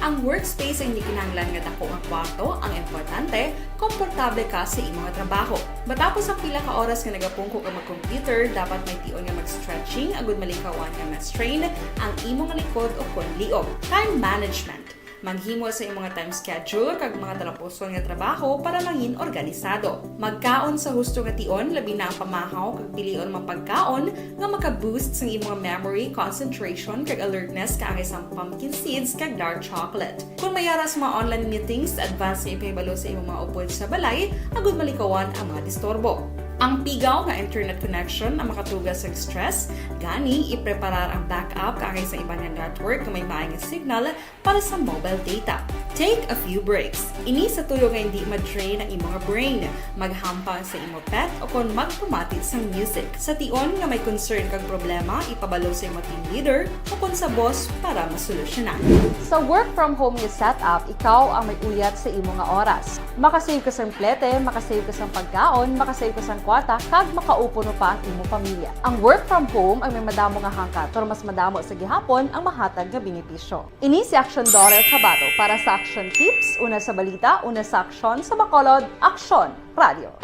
Ang workspace ang hindi kinahanglan nga dako nga kwarto, ang importante, komportable ka sa imo nga trabaho. Matapos ang pila ka oras nga nagapungko ka mag-computer, dapat may tion nga mag-stretching agud malikawan nga ma-strain ang imo nga likod o kon liog. Time management. Maghimo sa imong time schedule kag mga talapuson nga trabaho para mangin organisado. Magkaon sa husto nga tion, labi na ang pamahaw kag pilion mga pagkaon nga maka-boost sang imong memory, concentration, kag alertness kaangay sang pumpkin seeds kag dark chocolate. Kon may ara sa mga online meetings, advance nga ipahibalo sa imong mga upod sa balay agud malikawan ang mga disturbo. Ang pigaw nga internet connection ang makatuga sa stress, gani ipreparar ang backup kaangay sa iban nga network nga may maay nga signal para sa mobile data. Take a few breaks. Ini sa tuyo nga hindi ma-drain ang imo nga brain, maghampang sa imo pet o kon magpamati sang music. Sa tion nga may concern kag problema, ipabalo sa imo team leader o kon sa boss para masolusyonan. Sa work from home nga setup, ikaw ang may uyat sa imo nga oras. Makasave ka sang plete, makasave ka sang pagkaon, makasave ka sang kwarta, kag makaupod pa ang imo pamilya. Ang work from home ang may madamo nga hangkat, pero mas madamo sa gihapon ang mahatag nga benepisyo. Ini si Aksyon Dorel Cabato para sa Aksyon Tips, una sa balita, una sa aksyon, sa Bacolod, Aksyon Radio.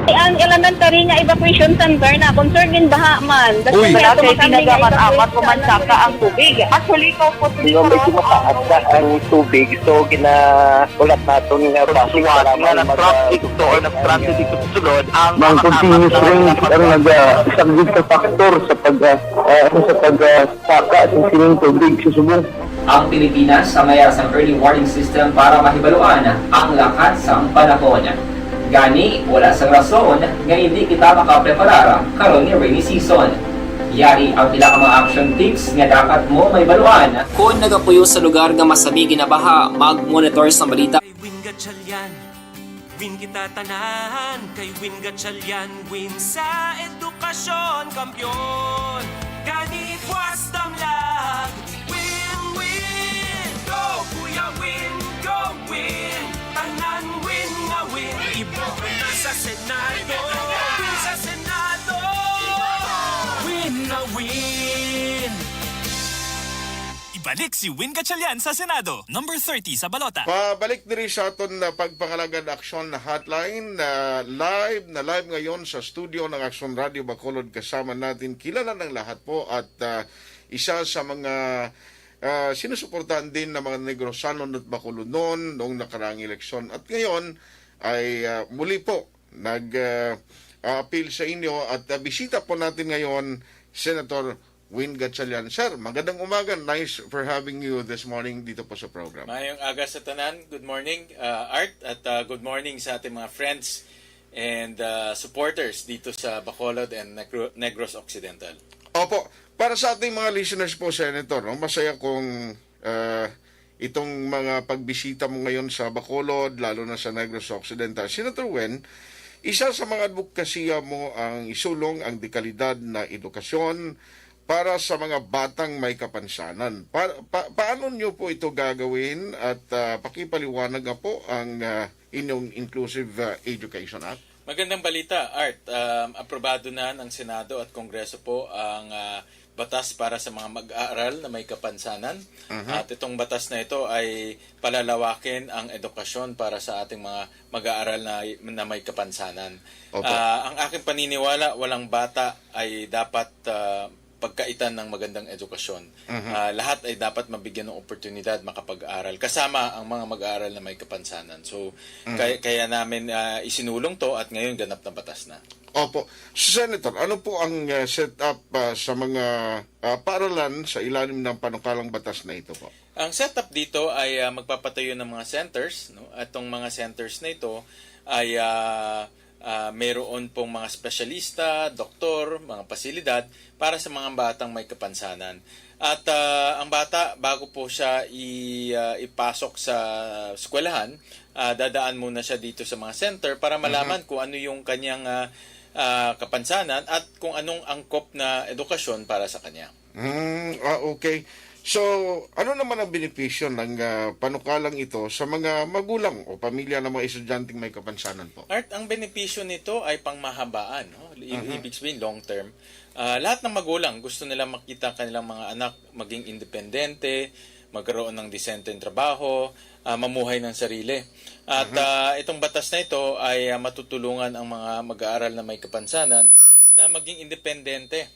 Ang elementary nga evacuation center na concerned din baha man. Uy, Kasi dati kami nga tinaga man evacuation amat o man center saka ang tubig. Actually, ikaw po, Di ba, medyo mataas na ang tubig, so ginaulat naton nga base Suwat para nga may nag-traffic mag- to or nag-transit dito sa sulod, ang Ng mga continuous kasama rain na ang naga-, isa gid ka factor sa pag, ah, ah, sa pag, ah, saka sa sining tubig sa subong. Ang Pilipinas samaya sang early warning system para mahibaluan ang lakat sang panahon. Gani, wala sang rason nga hindi kita makapreparar karon nga rainy season. Yari ang pila ka mga action tips nga dapat mo mahibaluan. Kon nagapuyo sa lugar nga masami ginabaha, mag-monitor sang balita. Win Gatchalian, win kita tanan, kay Win Gatchalian, win sa edukasyon, kampiyon. Gani, buwas damlag, win, win, go, Kuya Win, go, win, tanan win nga win, iboto na sa Senado, win sa Senado, win na win. Ibalik si Win Gatchalian sa Senado, number thirty sa balota. Pabalik diri sa aton na pagpangalagad aksyon na hotline, na live, na live ngayon sa studio ng Aksyon Radio Bacolod. Kasama natin, kilala ng lahat po, at, ah, isa sa mga, ah, sinusuportahan din ng mga Negrosanon at Bacolodnon noong nakaraang eleksyon. At ngayon ay, ah, muli po nag, ah, ah, appeal sa inyo at, ah, bisita po natin ngayon, Senator Win Gatchalian. Sir, magandang umaga. Nice for having you this morning dito po sa program. Maayong aga sa tanan. Good morning, uh, Art, at, uh, good morning sa ating mga friends and, uh, supporters dito sa Bacolod and Negro-, Negros Occidental. Opo, para sa ating mga listeners po, Senator, no, masaya kung, uh, itong mga pagbisita mo ngayon sa Bacolod, lalo na sa Negros Occidental. Senator Win, isa sa mga advokasya mo ang isulong ang dekalidad na edukasyon para sa mga batang may kapansanan. Pa-, pa-, paano niyo po ito gagawin at, ah, pakipaliwanag nga po ang, ah, inyong Inclusive, ah, Education Act? Magandang balita, Art. Um, aprobado na ng Senado at Kongreso po ang, ah, batas para sa mga mag-aaral na may kapansanan. Mhm. At itong batas na ito ay palalawakin ang edukasyon para sa ating mga mag-aaral na, na may kapansanan. Opo. Ah, ang aking paniniwala, walang bata ay dapat, ah, pagkaitan ng magandang edukasyon. Mhm. Ah, lahat ay dapat mabigyan ng oportunidad makapag-aral, kasama ang mga mag-aaral na may kapansanan. So, Mhm. kaya, kaya namin, ah, isinulong to at ngayon ganap na batas na. Opo. Senator, ano po ang, ah, setup, ah, sa mga, ah, paaralan sa ilalim ng panukalang batas na ito po? Ang setup dito ay, ah, magpapatayo ng mga centers, no? At tong mga centers na ito ay, ah, ah, mayroon pong mga espesyalista, doktor, mga pasilidad para sa mga batang may kapansanan. At, ah, ang bata, bago po siya i-, ah, ipasok sa eskwelahan, ah, dadaan muna siya dito sa mga center para Mhm. malaman kung ano yung kanyang, ah, ah, kapansanan at kung anong angkop na edukasyon para sa kanya. Hmm, ah, okay. So, ano naman ang benepisyo ng, ah, panukalang ito sa mga magulang o pamilya ng mga estudyanteng may kapansanan po? Art, ang benepisyo nito ay pangmahabaan, no? I-, Mhm. ibig sabihin, long term. Ah, lahat ng magulang gusto nila makita kanilang mga anak maging independente, magkaroon ng disenteng trabaho, ah, mamuhay ng sarili. At, Mhm. ah, itong batas na ito ay, ah, matutulungan ang mga mag-aaral na may kapansanan na maging independente.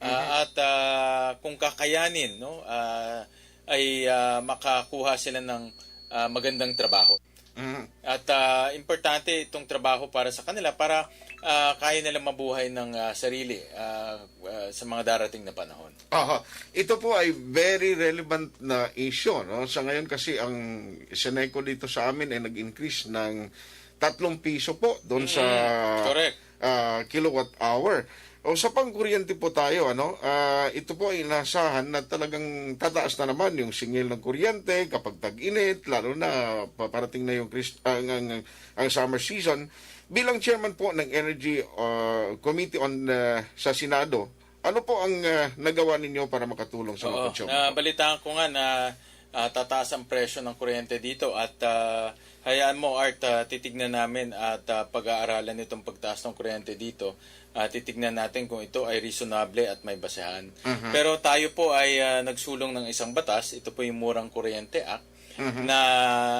Ah, Mhm. at, ah, kung kakayanin, no, ah, ay, ah, makakuha sila ng, ah, magandang trabaho. Mhm. At, ah, importante itong trabaho para sa kanila para, ah, kaya nila mabuhay ng, ah, sarili, ah, ah, sa mga darating na panahon. Aha. Ito po ay very relevant na issue, no? Sa ngayon kasi ang Seneco dito sa amin ay nag-increase ng tatlong piso po doon sa, Mm, correct. ah, kilowatt hour. O sa pangkuryente po tayo, ano, ah, ito po ay inasahan na talagang tataas na naman yung singil ng kuryente kapag tag-init, lalo na paparating na yung Chris-, ang, ang, ang summer season. Bilang chairman po ng Energy, ah, Committee on, ah, sa Senado, ano po ang, ah, nagawa ninyo para makatulong sa mga Oo, konsumidor? Nabalitaan ko nga na, ah, tataas ang presyo ng kuryente dito at, ah, hayaan mo, Art, ah, titignan namin at, ah, pag-aaralan itong pagtaas ng kuryente dito. Ah, titignan natin kung ito ay reasonable at may basehan. Mhm. Pero tayo po ay, ah, nagsulong ng isang batas, ito po yung Murang Kuryente Act, Mhm. na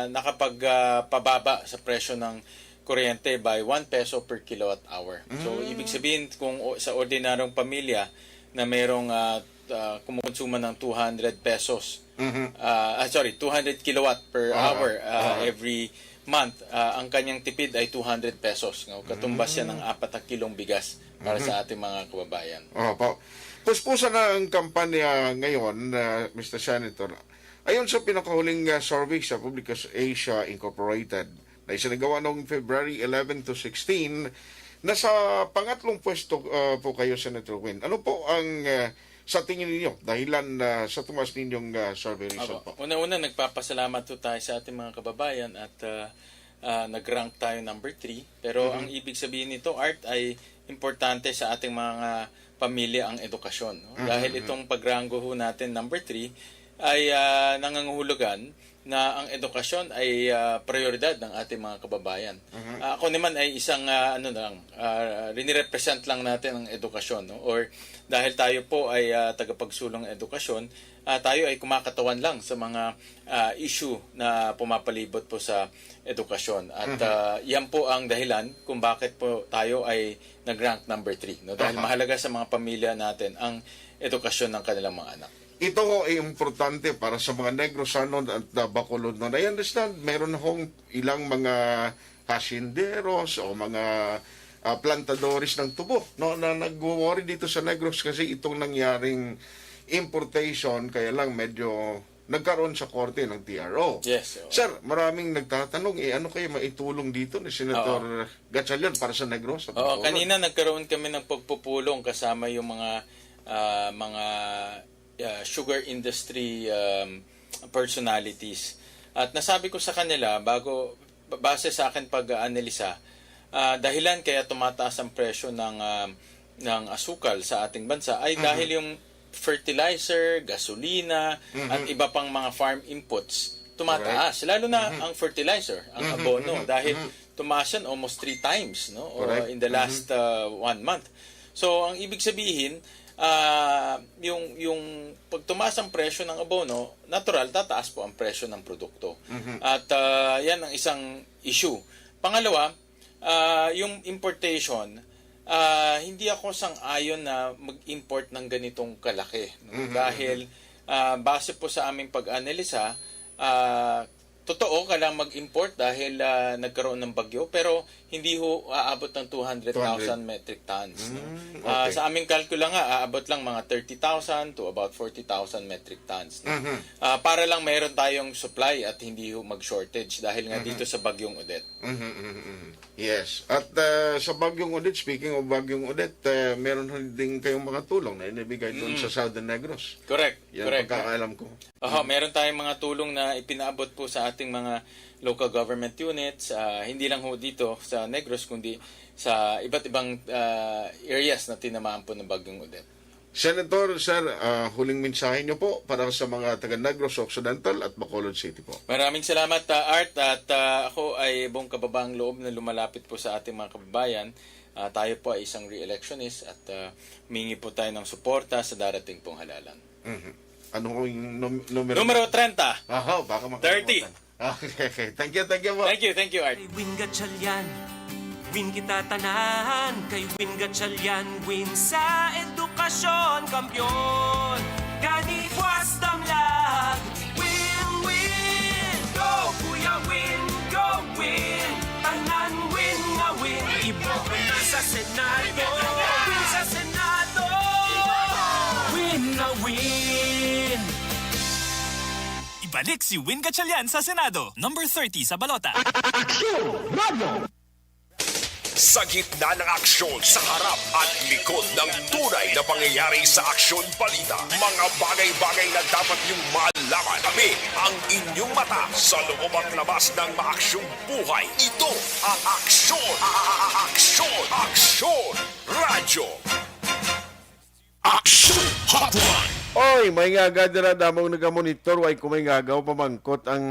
nakapag, ah, pababa sa presyo ng kuryente by one peso per kilowatt hour. So, Mm. ibig sabihin, kung o-, sa ordinaryong pamilya na merong, ah, ah, kumukonsumo ng two hundred pesos, Mhm. ah, ah, sorry, two hundred kilowatt per Oo. hour, ah, Oo. every month, ah, ang kanyang tipid ay two hundred pesos. Nga, katumbas yan ng Mm. apat na kilong bigas para Mhm. sa ating mga kababayan. Opo. Puspusan na ang kampanya ngayon, ah, Mister Senator. Ayon sa pinakahuling, ah, survey sa Publications Asia Incorporated, na isinagawa noong February eleven to sixteen, nasa pangatlong pwesto, ah, po kayo, Senator Win. Ano po ang, ah, sa tingin ninyo, dahilan, ah, sa tumaas ninyong, ah, survey result Apo, po? Una-una, nagpapasalamat po tayo sa ating mga kababayan at, ah, ah, nag-rank tayo number three. Pero Mhm. ang ibig sabihin nito, Art, ay importante sa ating mga pamilya ang edukasyon, no? Mhm, Dahil mhm. itong pagranggo ho natin number three ay, ah, nangangahulugan na ang edukasyon ay, ah, prioridad ng ating mga kababayan. Mhm. Ah, ako naman ay isang, ah, ano lang, ah, rinirepresent lang natin ang edukasyon, no? Or dahil tayo po ay, ah, tagapagsulong edukasyon, ah, tayo ay kumakatawan lang sa mga, ah, issue na pumapalibot po sa edukasyon. At, Mhm. ah, yan po ang dahilan kung bakit po tayo ay nag-rank number three, no? Dahil Aha. mahalaga sa mga pamilya natin ang edukasyon ng kanilang mga anak. Ito ho ay importante para sa mga Negrosanon at, ah, Bacolodnon. I understand, meron hong ilang mga hacienderos o mga, ah, plantadores ng tubo, no, na nagwo-worry dito sa Negros kasi itong nangyaring importation, kaya lang medyo nagkaroon sa korte ng T R O. Yes, oo. Sir, maraming nagtatanong, eh, ano kaya maitulong dito ni Senator Oo. Gatchalian para sa Negros at Oo, Bacolod? Kanina nagkaroon kami ng pagpupulong kasama yung mga, ah, mga, ah, sugar industry, um, personalities. At nasabi ko sa kanila, bago, base sa akin pag-aanalisa, ah, dahilan kaya tumataas ang presyo ng, ah, ng asukal sa ating bansa ay Mhm. dahil yung fertilizer, gasolina, Mhm. at iba pang mga farm inputs tumataas. Correct. Lalo na Mhm. ang fertilizer, ang Mhm, abono, mhm, dahil mhm. tumaas yan almost three times, no? O Correct. in the Mhm. last, ah, one month. So, ang ibig sabihin, ah, yung, yung pag tumaas ang presyo ng abono, natural, tataas po ang presyo ng produkto. Mhm. At, ah, yan ang isang issue. Pangalawa, ah, yung importation, ah, hindi ako sang-ayon na mag-import ng ganitong kalaki, no? Mhm, Dahil, mhm. ah, base po sa aming pag-analisa, ah, totoo, kailangan mag-import dahil, ah, nagkaroon ng bagyo, pero hindi ho aabot ng two hundred thousand Two hundred. metric tons, no? Mm, Ah, okay. Sa aming kalkula nga, aabot lang mga thirty thousand to about forty thousand metric tons, no? Mhm. Ah, para lang meron tayong supply at hindi ho mag-shortage dahil nga Mhm. dito sa Bagyong Odette. Mhm, mhm, mhm. Yes. At, ah, sa Bagyong Odette, speaking of Bagyong Odette, ah, meron ho din kayong mga tulong na inibigay doon Mm. sa Southern Negros. Correct, Yan correct. pagkakaalam ko. Oho, Mm. meron tayong mga tulong na ipinaabot po sa ating mga local government units, ah, hindi lang ho dito sa Negros, kundi sa iba't ibang, ah, areas na tinamaan po ng Bagyong Odette. Senator, sir, ah, huling mensahe niyo po para sa mga taga Negros Occidental at Bacolod City po. Maraming salamat, ah, Art, at, ah, ako ay buong kababaang loob na lumalapit po sa ating mga kababayan. Ah, tayo po ay isang re-electionist at, ah, humingi po tayo ng suporta sa darating pong halalan. Mhm. Ano yung num-, numero? Numero trenta. Aha, baka makalimutan. Thirty. Okay, okay. Thank you, thank you po. Thank you, thank you, Art. Kay Win Gatchalian, win kita tanan. Kay Win Gatchalian, win sa edukasyon, kampiyon. Gani, buwas damlag, win, win. Go, Kuya Win, go, win. Tanan win nga win. Iboto na sa Senado, win sa Senado. Win nga win. Balik si Win Gatchalian sa Senado, number thirty sa balota. Aksyon Radio! Sa gitna ng aksyon, sa harap at likod ng tunay na pangyayari sa Aksyon Balita, mga bagay-bagay na dapat niyong malaman. Kami ang inyong mata sa loob at labas ng maaksyong buhay. Ito ang Aksyon, a-, a-, a-, Aksyon, Aksyon Radyo. Action Hotline. Oy, may ngaga dira, damong nagamonitor, way ko may ngagaw, pamangkot ang,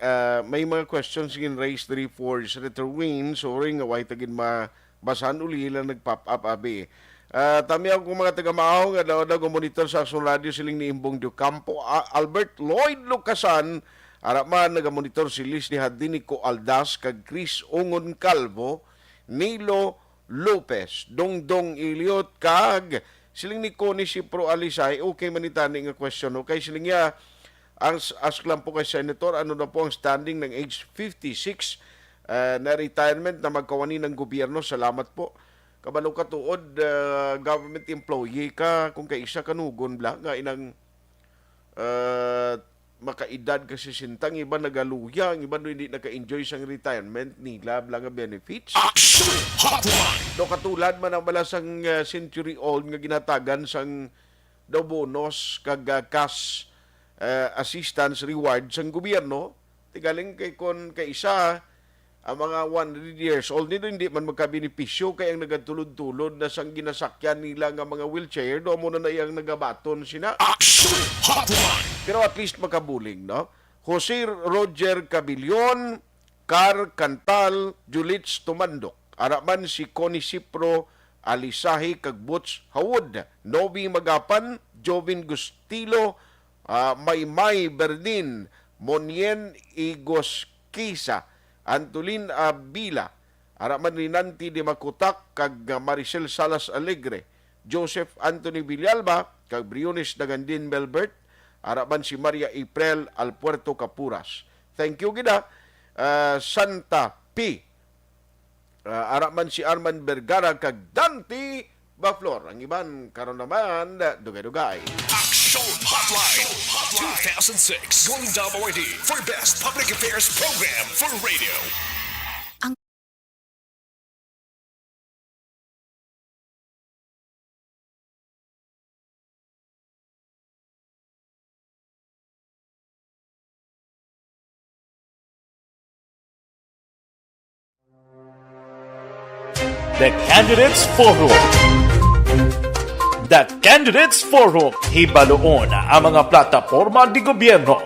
ah, may mga questions gin raise diri for Senator Win. Sorry nga way ta gid mabasahan, uli lang nag-pop up, abi. Ah, tami ako kung mga taga Maaho nga daw daw monitor sa Aksyon Radio, siling ni Imbong Diocampo, ah, Albert Lloyd Lucasan, ara man nagamonitor si Liz ni Hadinico Aldas kag Chris Ungon Calvo, Nilo Lopez, Dongdong Eliot, kag siling ni Connie Sipro Alisay, okay man ni tani nga question, no? Kay siling niya, ang s-, ask lang po kay Senator, ano na po ang standing ng age fifty-six, eh, na retirement na magkawani ng gobyerno? Salamat po. Kabalo ka tuod, eh, government employee ka, kung kaisa kanugon bla, nga inang, eh, makaedad ka sesenta, ang iban nagaluya, ang iban hindi naka-enjoy sang retirement nila, bla nga benefits. Action Hotline! Do katulad man ang bala sang, uh, century old nga ginatagan sang daw bonus kag, uh, cash, uh, assistance reward sang gobyerno. Tigaling kay kon kay isa, ang mga one hundred years old nito hindi man magkabenepisyo kay ang nagatulod-tulod na sang ginasakyan nila nga mga wheelchair, do amo na na iyang nagabaton sina. Action Hotline! Pero at least makabuling, no? Jose Roger Cabilion, Car Cantal, Julits Tumandok, ara man si Connie Sipro Alisahi kag Butch Hawod, Novi Magapan, Jovin Gustilo, ah, Maymay Bernin, Monyen Igos Kisa, Antolin Abila, ara man ni Nanti de Makutak kag Maricel Salas Alegre, Joseph Anthony Villalba, kag Briones Dagandin Melbert, ara man si Maria April Alpuerto Capuras. Thank you gid, ah, ah, Santa P. Ah, ara man si Arman Vergara kag Dante Baflor. Ang iban, karon naman, dugay-dugay. Action Hotline, two thousand six Golden Dome Awardee for Best Public Affairs Program for Radio. The Candidates Forum. The Candidates Forum, hibaluon ang mga plataporma di gobyerno.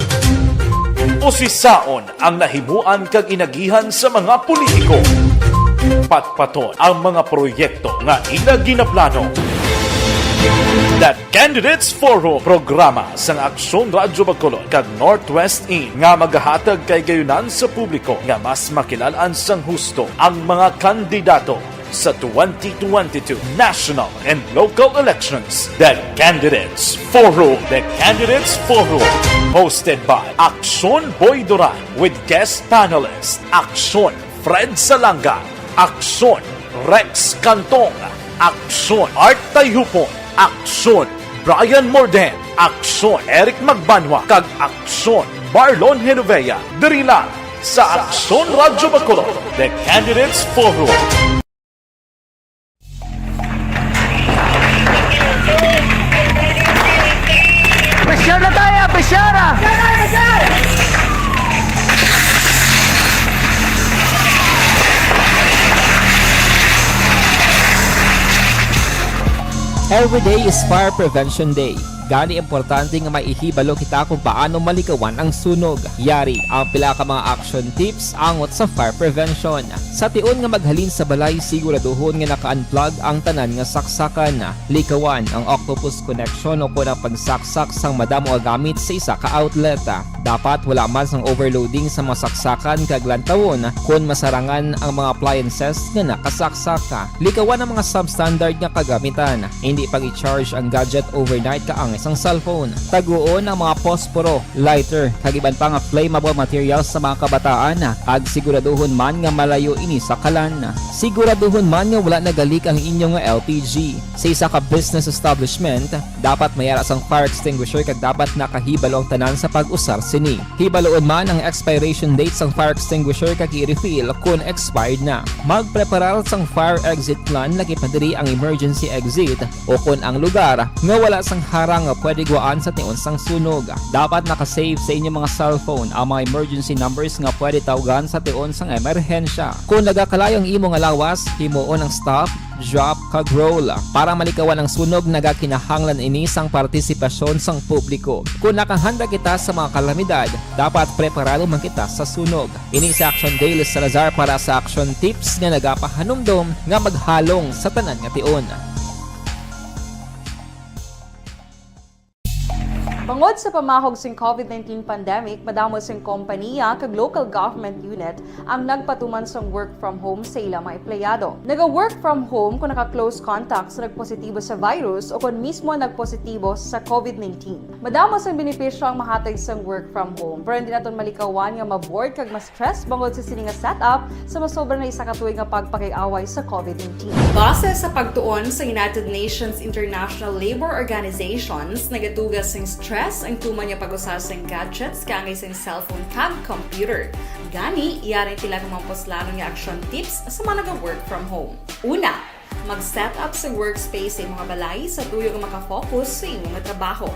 Usisaon ang nahimuan kag inagihan sa mga politiko. Patpaton ang mga proyekto nga ila ginaplano. The Candidates Forum, programa sang Aksyon Radyo Bacolod kag Northwest In nga magahatag kay gayunan sa publiko nga mas makilalan sang husto ang mga kandidato sa twenty twenty-two national and local elections. The Candidates Forum. The Candidates Forum, hosted by Aksyon Boy Duran with guest panelist Aksyon Fred Salanga, Aksyon Rex Cantong, Aksyon Art Tayhupon, Aksyon Brian Morden, Aksyon Eric Magbanwa, kag Aksyon Marlon Genovea, diri lang sa Aksyon Radyo Bacolod, The Candidates Forum. Pressure na tayo, pressure! Every day is Fire Prevention Day. Gani, importante nga may ihibalo kita kung paano malikawan ang sunog. Yari ang pila ka mga action tips angot sa fire prevention. Sa tion nga maghalin sa balay, siguraduhon nga naka-unplug ang tanan nga saksakan. Likawan ang octopus connection o kon ang pagsaksak sang madamo nga gamit sa isa ka outlet. Dapat wala man sang overloading sa mga saksakan kag lantawon kon masarangan ang mga appliances nga nakasaksak. Likawan ang mga substandard nga kagamitan. Hindi pag-i-charge ang gadget overnight kaangay sang cellphone. Taguon ang mga posporo, lighter, kag iban pa nga flammable materials sa mga kabataan, kag siguraduhon man nga malayo ini sa kalan. Siguraduhon man nga wala nagalik ang inyo nga L P G. Sa isa ka business establishment, dapat may ara sang fire extinguisher kag dapat nakahibalo ang tanan sa pag-usar sini. Hibaluon man ang expiration date sang fire extinguisher kag i-refill kon expired na. Magpreparar sang fire exit plan, lakip na diri ang emergency exit, o kon ang lugar nga wala sang harang nga pwede guwaan sa tion sang sunog. Dapat naka-save sa inyong mga cellphone ang mga emergency numbers nga pwede tawgan sa tion sang emerhensya. Kung nagakalayo ang imo nga lawas, himuon ang stop, drop, kag roll. Para malikawan ang sunog, nagakinahanglan ini sang partisipasyon sang publiko. Kung nakahanda kita sa mga kalamidad, dapat preparado man kita sa sunog. Ini si Action Daily Salazar para sa Action Tips nga nagapahanumdom nga maghalong sa tanan nga tion. Bangod sa pamahog sing COVID nineteen pandemic, madamo sing kompaniya kag local government unit ang nagpatuman sang work from home sa ila mga empleyado. Naga-work from home kung naka-close contact sa nagpositibo sa virus o kon mismo nagpositibo sa COVID nineteen. Madamo sang benepisyo ang mahatag sang work from home, pero hindi naton malikawan nga ma-bored kag ma-stress bangod sa sini nga setup sa masobra na isa ka tuig nga pagpakig-away sa COVID nineteen. Base sa pagtuon sa United Nations International Labour Organizations, nagatuga sing stress ang tuman nga pag-usa sing gadgets kaangay sing cellphone kag computer. Gani, yari ang pila ka mga puslanon nga action tips sa mga naga-work from home. Una, mag-set up sa workspace sa imo nga balay sa tuyo nga makafocus sa imo nga trabaho.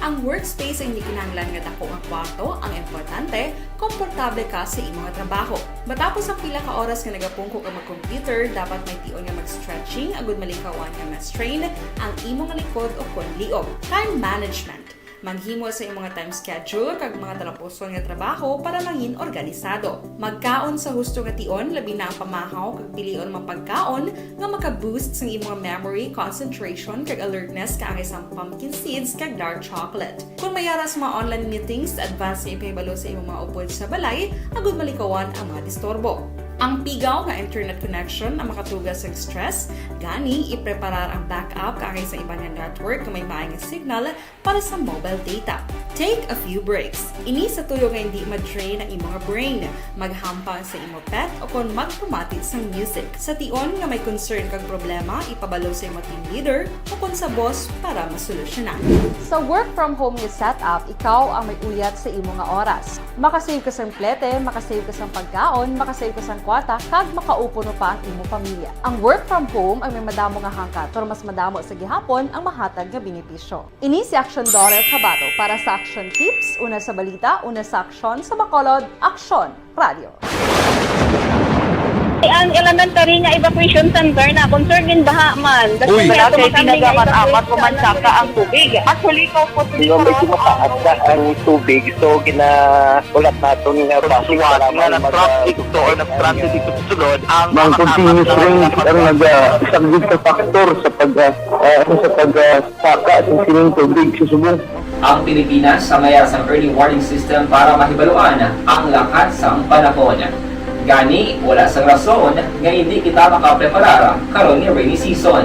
Ang workspace ay hindi kinahanglan nga dako nga kwarto ang importante, komportable ka sa imo nga trabaho. Matapos ang pila ka oras nga nagapungko ka mag-computer, dapat may tion nga mag-stretching agud malikawan nga ma-strain ang imo nga likod o kon liog. Time management. Maghimo sa imo nga time schedule kag mga talapuson nga trabaho para mangin organisado. Magkaon sa husto nga tion, labi na ang pamahaw, kag pilion ang mga pagkaon nga maka-boost sang imo nga memory, concentration, kag alertness kaangay sang pumpkin seeds kag dark chocolate. Kung may ara sa mga online meetings, advance nga ipahibalo sa imo mga upod sa balay agud malikawan ang mga disturbo. Ang pigaw nga internet connection ang makatuga sa stress, gani ipreparar ang backup kaangay sa iban nga network nga may maay nga signal para sa mobile data. Take a few breaks. Ini sa tuyo nga hindi ma-drain ang imo nga brain. Maghampang sa imo pet o kon magpamati sang music. Sa tion nga may concern kag problema, ipabalo sa imo team leader o kon sa boss para masolusyonan. Sa work from home nga setup, ikaw ang may uyat sa imo nga oras. Makasave ka sang plete, makasave ka sang pagkaon, makasave ka sang kwarta, kag makaupo no pa ang imo pamilya. Ang work from home ang may madamo nga hangkat, pero mas madamo sa gihapon ang mahatag nga benepisyo. Ini si Action Dorel Cabato para sa Action Tips, una sa balita, una sa aksyon, sa Bacolod, Aksyon Radio. Ang elementary nga evacuation center na concern din baha man. Uy, wala kay tinaga man amat ko man saka ang tubig. Actually, ko po Medyo mataas na ang tubig, so ginaulat naton nga basi Suwat nga nag-traffic to or nag-transit dito sa sulod ang Mang continuous rain ang nag-, ah, isang big factor sa pag, ah, ah, sa pag, ah, saka sa sining tubig sa subong. Ang Pilipinas ang may sang early warning system para mahibaluan ang lakat sang panahon. Gani, wala sang rason nga hindi kita makapreparar karon nga rainy season.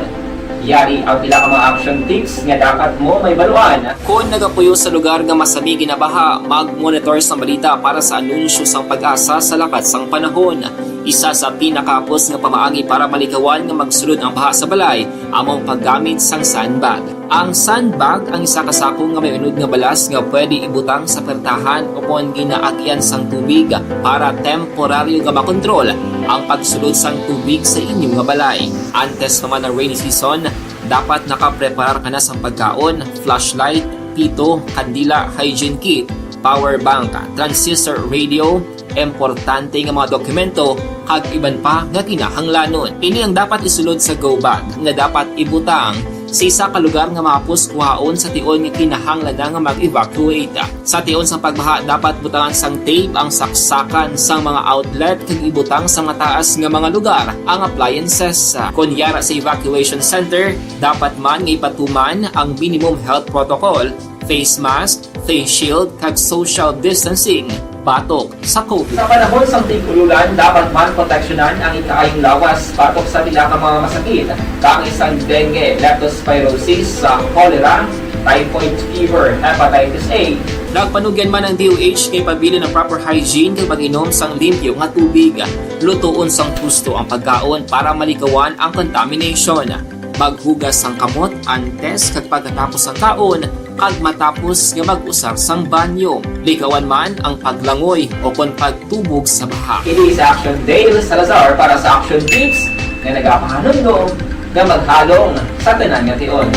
Yari ang pila ka mga action tips nga dapat mo mahibaluan. Kon nagapuyo sa lugar nga masami ginabaha, mag-monitor sang balita para sa anunsyo sang PAGASA sa lakat sang panahon. Isa sa pinakahapos nga pamaagi para malikawan nga magsulod ang baha sa balay amo ang paggamit sang sandbag. Ang sandbag ang isa ka sako nga may unod nga balas nga pwede ibutang sa pertahan o kon ginaagian sang tubig para temporaryo nga makontrol ang pagsulod sang tubig sa inyo nga balay. Antes pa man ang rainy season, dapat nakapreparar ka na sang pagkaon, flashlight, pito, kandila, hygiene kit, power bank, transistor radio, importante nga mga dokumento, kag iban pa nga kinahanglanon. Ini ang dapat isulod sa go bag nga dapat ibutang sa isa ka lugar nga mahapos kuhaon sa tion nga kinahanglan na nga mag-evacuate. Sa tion sa pagbaha, dapat butangan sang tape ang saksakan sang mga outlet kag ibutang sa mataas nga mga lugar ang appliances. Kon yara sa evacuation center, dapat man nga ipatuman ang minimum health protocol, face mask, face shield, kag social distancing. batok sa COVID. Sa panahon sang tig-ululan, dapat man proteksyonan ang ikaayong lawas batok sa pila ka mga masakit, kaangay sang dengue, leptospirosis, sa cholera, typhoid fever, hepatitis A. Nagpanugyan man ang D O H kay pabilin ang proper hygiene kag pag-inom sang limpyo nga tubig. Lutoon sang husto ang pagkaon para malikawan ang contamination. Maghugas sang kamot antes kag pagkatapos sang kaon, kag matapos nga mag-usar sang banyo. Likawan man ang paglangoy o kon pagtubog sa baha. Ini si Action Dale Salazar para sa Action Tips nga nagapahanumdom nga maghalong sa tanan nga tion.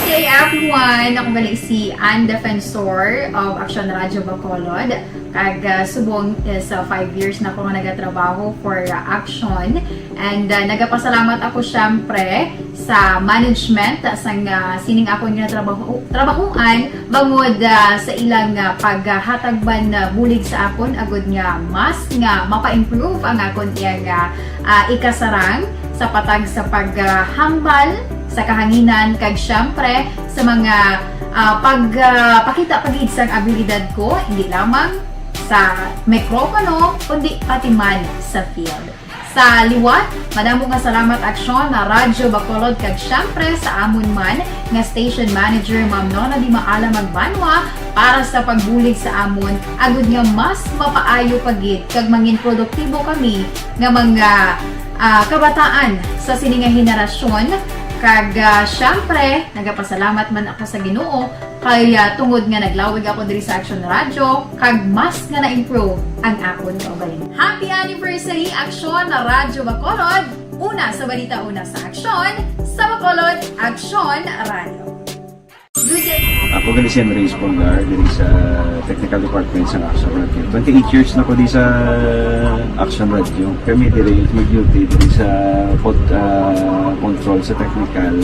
Hey everyone! Ako gali si Ann Defensor of Action Radio Bacolod. Kag ah, subong is ah, five years na ko nga nagatrabaho for ah, Action. And ah, nagapasalamat ako syempre sa management sang ah, sining akon nga trabaho trabahuan bangod ah, sa ilang ah, paghatag man ah, bulig sa akon agud nga mas nga mapa-improve ang akon iyang ah, ah, ikasarang sa patag sa paghambal sa kahanginan kag syempre sa mga ah, pag ah, pakita pa gid sang abilidad ko, hindi lamang sa mikropono kundi pati man sa field. Sa liwat, madamo nga salamat Aksyon na Radyo Bacolod kag syempre sa amon man nga station manager Ma'am Nona Di Maala Magbanwa para sa pagbulig sa amon agud nga mas mapaayo pa gid kag mangin produktibo kami nga mga ah, kabataan sa sini nga henerasyon kag ah, syempre nagapasalamat man ako sa Ginoo kay ah, tungod nga naglawig ako diri sa Action Radio kag mas nga na-improve ang akon kaugalingon. Happy anniversary Aksyon na Radyo Bacolod! Una sa balita, una sa aksyon, sa Bacolod, Aksyon Radio. Ako gali si Henry Espolgar diri sa technical department sa Action Radio. Twenty-eight years na ko di sa Action Radio. Kami diri mag-duty diri sa pod, ah, control sa technical.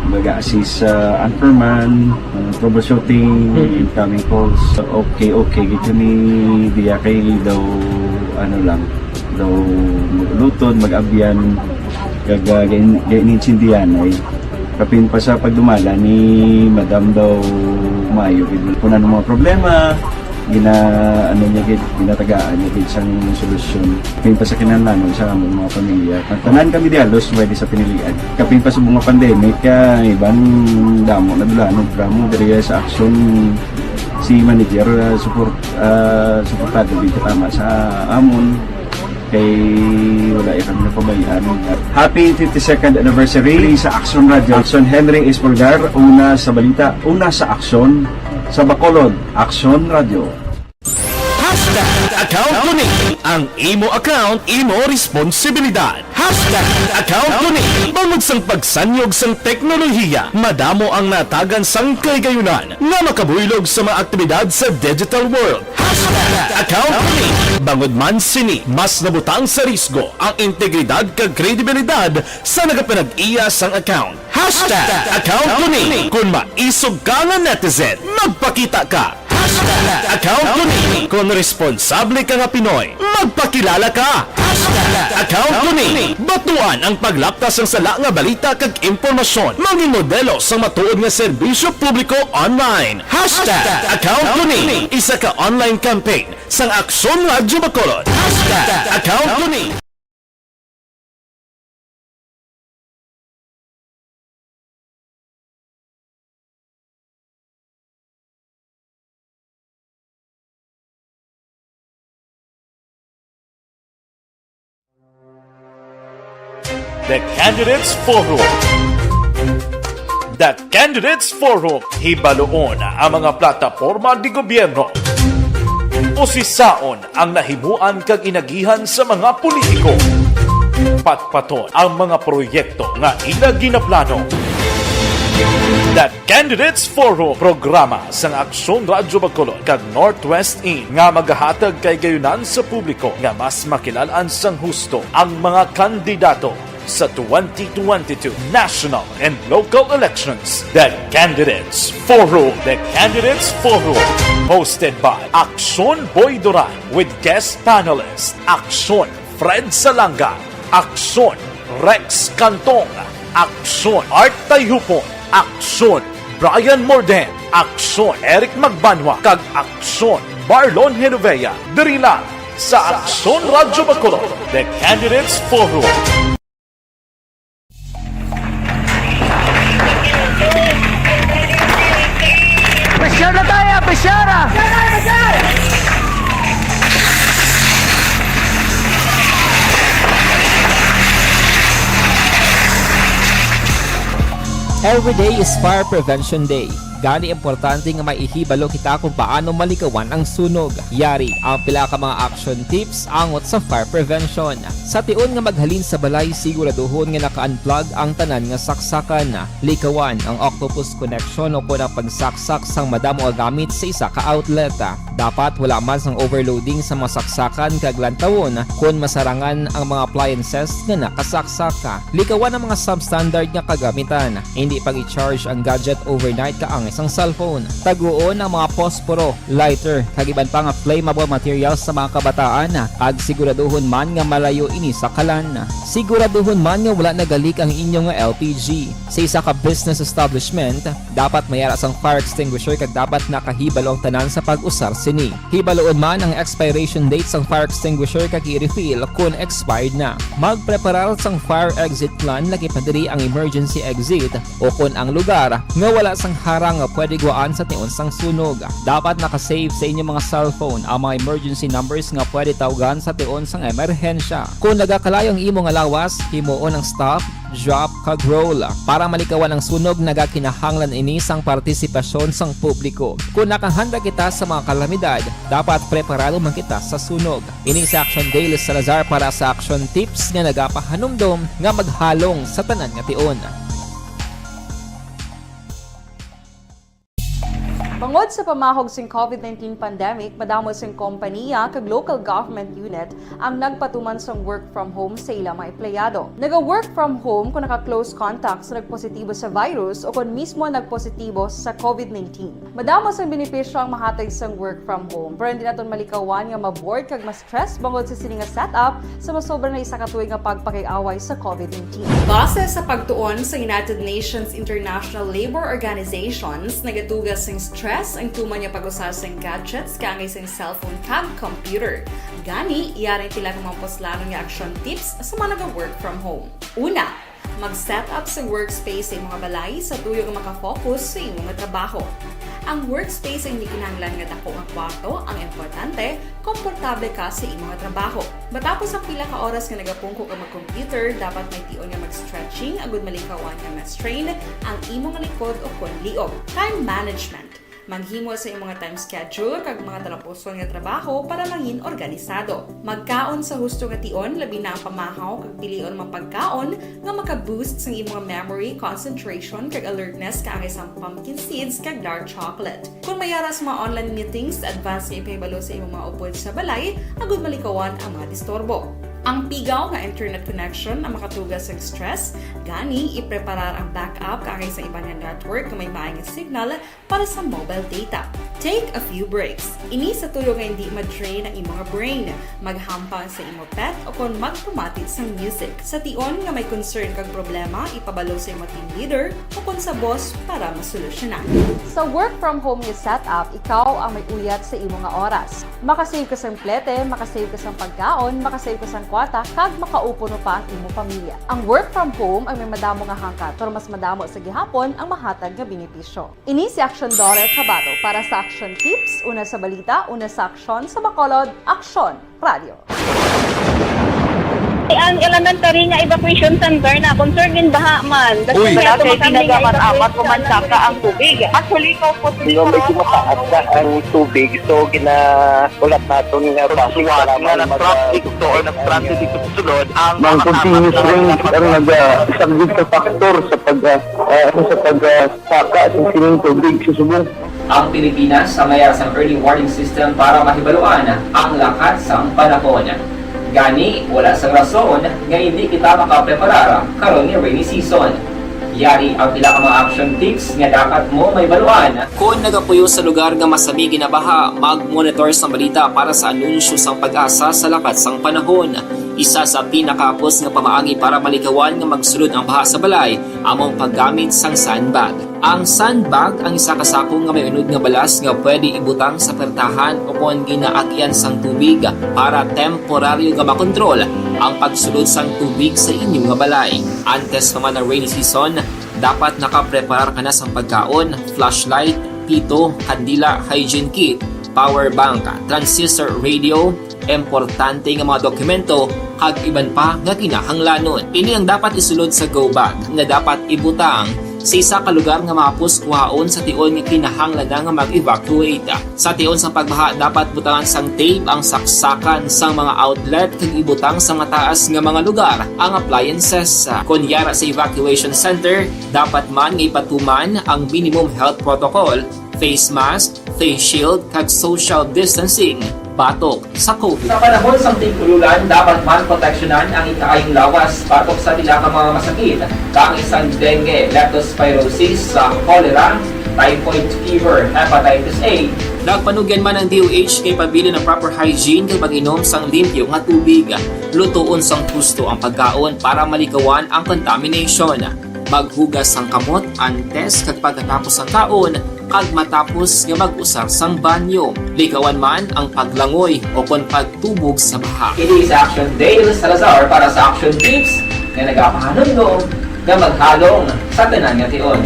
Mag-assist sa anchorman, ah, troubleshooting, incoming calls. Okay, okay. Gito ni diya kay daw ano lang, daw mag-ulutod, mag-abyan, kag ah, gain- gainintindihan ay kapin pa sa pagdumala ni Madam daw maayo gid. Kung ano mga problema, gina ano niya gid, ginatagaan niya gid sang solusyon. Kapin pa sa kinahanglanon sa among mga pamilya. Tanan kami di halos pwede sa pinilian. Kapin pa sa mga pandemic, kaya iban damo na dula, no, drama diri sa aksyon si manager, ah, support, ah, suportado gid katama sa amon. Kay wala ya kami napabayaan. Happy fifty-second anniversary sa Action Radio. Action Henry Espolgar, una sa balita, una sa aksyon, sa Bacolod, Action Radio. Hashtag account ko ni. Ang imo account, imo responsibilidad. Hashtag account ko ni. Bangod sang pagsanyog sang teknolohiya, madamo ang natagan sang kahigayonan nga makabuylog sa mga aktibidad sa digital world. Hashtag account ko ni. Bangod man sini, mas nabutang sa risgo ang integridad kag kredibilidad sa nagapanag-iya sang account. Hashtag account ko ni. Kon maisog ka nga netizen, magpakita ka. Hashtag account ko ni. Kon responsable ka nga Pinoy, magpakilala ka. Hashtag account ko ni. Batuan ang paglaptas sang sala nga balita kag impormasyon. Mangin modelo sang matuod nga serbisyo publiko online. Hashtag account ko ni. Isa ka online campaign sang Aksyon Radyo Bacolod. Hashtag account ko ni. The Candidates Forum. The Candidates Forum. Hibaluon ang mga plataporma di gobyerno. Usisaon ang nahimuan kag inagihan sa mga politiko. Patpaton ang mga proyekto nga ila ginaplano. The Candidates Forum, programa sang Aksyon Radyo Bacolod kag Northwest In nga magahatag kahigayonan sa publiko nga mas makilal-an sang husto ang mga kandidato sa twenty twenty-two national and local elections. The Candidates Forum. The Candidates Forum, hosted by Aksyon Boy Duran with guest panelist Aksyon Fred Salanga, Aksyon Rex Cantong, Aksyon Art Tayhupon, Aksyon Brian Morden, Aksyon Eric Magbanwa, kag Aksyon Marlon Genovea, diri lang sa Aksyon Radyo Bacolod, The Candidates Forum. Pressure na tayo, pressure na! Every day is Fire Prevention Day. Gani, importante nga may ihibalo kita kung paano malikawan ang sunog. Yari ang pila ka mga action tips angot sa fire prevention. Sa tion nga maghalin sa balay, siguraduhon nga naka-unplug ang tanan nga saksakan. Likawan ang octopus connection o kon ang pagsaksak sang madamo nga gamit sa isa ka outlet. Dapat wala man sang overloading sa mga saksakan kag lantawon kon masarangan ang mga appliances nga nakasaksak. Likawan ang mga substandard nga kagamitan. Hindi pag-i-charge ang gadget overnight kaangay sang cellphone. Taguon ang mga posporo, lighter, kag iban pa nga flammable materials sa mga kabataan, kag siguraduhon man nga malayo ini sa kalan. Siguraduhon man nga wala nagalik ang inyo nga L P G. Sa isa ka business establishment, dapat may ara sang fire extinguisher kag dapat nakahibalo ang tanan sa pag-usar sini. Hibaluon man ang expiration date sang fire extinguisher kag i-refill kon expired na. Magpreparar sang fire exit plan, lakip na diri ang emergency exit o kon ang lugar nga wala sang harang nga pwede gwaan sa tion sang sunog. Dapat naka-save sa inyo mga cellphone ang mga emergency numbers nga pwede tawgan sa tion sang emerhensya. Kon nagakalayo ang imo nga lawas, himuon ang stop, drop, kag roll. Para malikawan ang sunog, nagakinahanglan ini sang partisipasyon sang publiko. Kon nakahanda kita sa mga kalamidad, dapat preparado man kita sa sunog. Ini si Action Dale Salazar para sa Action Tips nga nagapahanumdom nga maghalong sa tanan nga tion. Bangod sa pamahog sing covid nineteen pandemic, madamo sing kompaniya kag local government unit ang nagpatuman sang work from home sa ila mga empleyado. Naga-work from home kon naka-close contact sa nagpositibo sa virus o kon mismo nagpositibo sa covid nineteen. Madamo sang benepisyo ang mahatag sang work from home, pero hindi naton malikawan nga ma-bored kag ma-stress bangod sa sini nga setup sa masobra na isa ka tuig nga pagpakig-away sa covid nineteen. Base sa pagtuon sa United Nations International Labour Organizations, nagatuga sing stress ang tuman nga pag-usar sing gadgets kaangay sing cellphone kag computer. Gani, yari ang pila ka mga puslanon nga action tips sa mga naga-work from home. Una, mag-set up sa workspace sa imo nga balay sa tuyo nga makafocus sa imo nga trabaho. Ang workspace ay hindi kinahanglan nga dako nga kwarto, ang importante, komportable ka sa imo nga trabaho. Matapos ang pila ka oras nga nagapungko ka mag-computer, dapat may tion nga mag-stretching agud malikawan nga ma-strain ang imo nga likod o kon liog. Time management. Maghimo sa imo nga time schedule kag mga talapuson nga trabaho para mangin organisado. Magkaon sa husto nga tion, labi na ang pamahaw kag pilion ang mga pagkaon nga maka-boost sang imo nga memory, concentration, kag alertness kaangay sang pumpkin seeds kag dark chocolate. Kon may ara sa mga online meetings, advance nga ipahibalo sa imo mga upod sa balay agud malikawan ang mga disturbo. Ang pigaw nga internet connection ang makatuga sa stress, gani ipreparar ang backup kaangay sa iban nga network nga may maay nga signal para sa mobile data. Take a few breaks. Ini sa tuyo nga hindi ma-drain ang imo nga brain. Maghampang sa imo pet o kon magpamati sang music. Sa tion nga may concern kag problema, ipabalo sa imo team leader o kon sa boss para masolusyonan. Sa work from home nga setup, ikaw ang may uyat sa imo nga oras. Makasave ka sang plete, makasave ka sang pagkaon, makasave ka sang kwarta, kag makaupo pa ang imo pamilya. Ang work from home ang may madamo nga hangkat, pero mas madamo sa gihapon ang mahatag nga benepisyo. Ini si Action Daughter Cabato para sa Action Tips, una sa balita, una sa aksyon, sa Bacolod, Aksyon Radio. Ang elementary nga evacuation center na concern gin baha man. Uy. Wala kay ginagamat-amat, kumansaka ang tubig. Actually, ikaw po, medyo mataas na ang tubig, so ginahulat naton nga basic nga mag-, na traffic to or nag-transit dito sa sulod ang mga continuous rain ang nag-, ah, isang big factor sa pag, ah, ah, sa pag, ah, saka sa sining tubig sa subong. Ang Pilipinas ang may sang early warning system para mahibaluan ang lakat sang panahon. Gani, wala sang rason nga hindi kita makapreparar karon nga rainy season. Yari ang pila ka mga action tips nga dapat mo mahibaluan. Kon nagapuyo sa lugar nga masami ginabaha, mag-monitor sa balita para sa anunsyo sang PAGASA sa lakat sang panahon. Isa sa pinakahapos nga pamaagi para malikawan nga magsulod ang baha sa balay amo ang paggamit sang sandbag. Ang sandbag ang isa ka sako nga may unod nga balas nga pwede ibutang sa pertahan ukon ginaagyan sang tubig para temporaryo nga makontrol ang pagsulod sang tubig sa inyo nga balay. Antes pa man ang rainy season, dapat nakapreparar ka na sang pagkaon, flashlight, pito, kandila, hygiene kit, power bank, transistor radio, importante nga mga dokumento, kag iban pa nga kinahanglanon. Ini ang dapat isulod sa go bag nga dapat ibutang sa isa ka lugar nga mahapos kuhaon sa tion nga kinahanglan na nga mag-evacuate. Sa tion sang pagbaha, dapat butangan sang tape ang saksakan sang mga outlet kag ibutang sa mataas nga mga lugar ang appliances. Kon yara sa evacuation center, dapat man nga ipatuman ang minimum health protocol, face mask, face shield, kag social distancing batok sa COVID. Sa panahon sang tig-ululan, dapat man proteksyonan ang ikaayong lawas batok sa pila ka mga masakit, kaangay sang dengue, leptospirosis, sa cholera, typhoid fever, hepatitis A. Nagpanugyan man ang D O H kay pabilin ang proper hygiene kag pag-inom sang limpyo nga tubig. Lutoon sang husto ang pagkaon para malikawan ang contamination. Maghugas sang kamot antes kag pagkatapos sang kaon kag matapos nga mag-usar sang banyo. Likawan man ang paglangoy o kon pagtubog sa baha. Kini sa Action Dale Salazar para sa Action Tips nga nagapahanumdom nga maghalong sa tanan nga tion.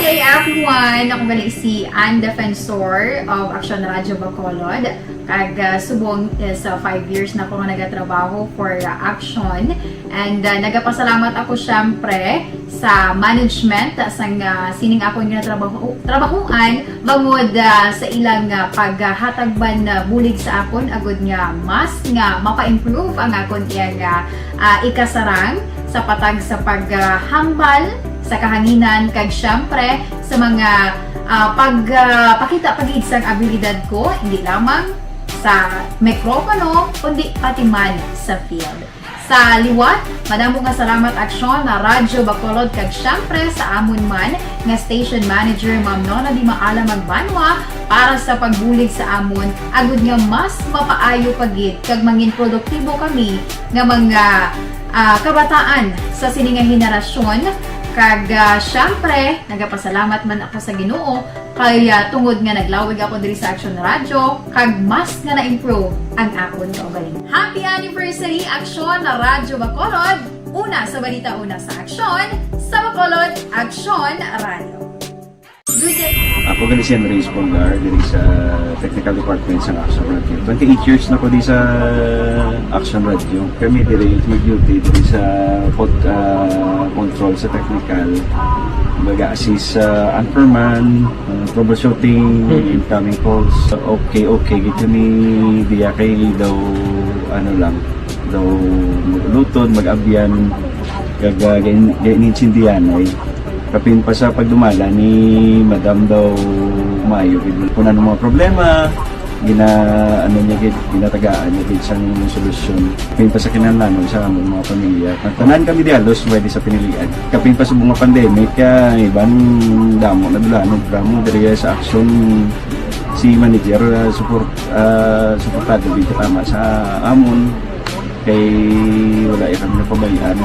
Hey everyone! Ako gali si Ann Defensor of Action Radio Bacolod. Kag, ah, subong is, ah, five years na ako nga nagatrabaho for, ah, Action. And, ah, nagapasalamat ako siyempre sa management, ah, sang, ah, sining akon nga trabaho, trabahuan bangod, ah, sa ilang, ah, paghatag man, ah, bulig sa akon agud nga mas nga mapa-improve ang akon iyang, ah, ah, ikasarang sa patag sa paghambal sa kahanginan kag siyempre sa mga, ah, pag, ah, pakita pa gid sang abilidad ko, hindi lamang sa mikropono, kundi pati man sa field. Sa liwat, madamo nga salamat Aksyon na Radyo Bacolod kag siyempre sa amon man nga station manager, Ma'am Nona Di Maala Magbanwa, para sa pagbulig sa amon, agud nga mas mapaayo pa gid kag mangin produktibo kami nga mga, ah, kabataan sa sini nga henerasyon. Kag, ah, siyempre, nagapasalamat man ako sa Ginoo kay, ah, tungod nga naglawig ako diri sa Action Radio, kag mas nga na-improve ang akon kaugalingon. Happy anniversary, Action Radyo Bacolod! Una sa balita, una sa aksyon, sa Bacolod, Action Radio. Good day. Ako gali si Henry Espolgar, diri sa technical department sa Action Radio. Twenty-eight years na ko di sa Action Radio. Kami diri mag-duty diri sa pod-, ah, control sa technical. Baga assist sa anchorman, ah, troubleshooting, incoming calls. Okay, okay, gid kami diya kay daw, ano lang, daw mag-uluton, mag-abyan, kag, ah, gain-, gain-, intindihan ay kapin pa sa pagdumala ni Madam daw maayo gid. Kung ano mga problema, gina-, ano niya gid, ginatagaan niya gid sang solusyon. Kapin pa sa kinahanglanon sa among mga pamilya. Ang tanan kami di halos pwede sa pinilian. Kapin pa sa mga pandemic, kaya iban damo na dula, no, drama diri sa aksyon si manager, ah, support, ah, suportado gid tama sa amon. Kay wala ya kami napabayaan.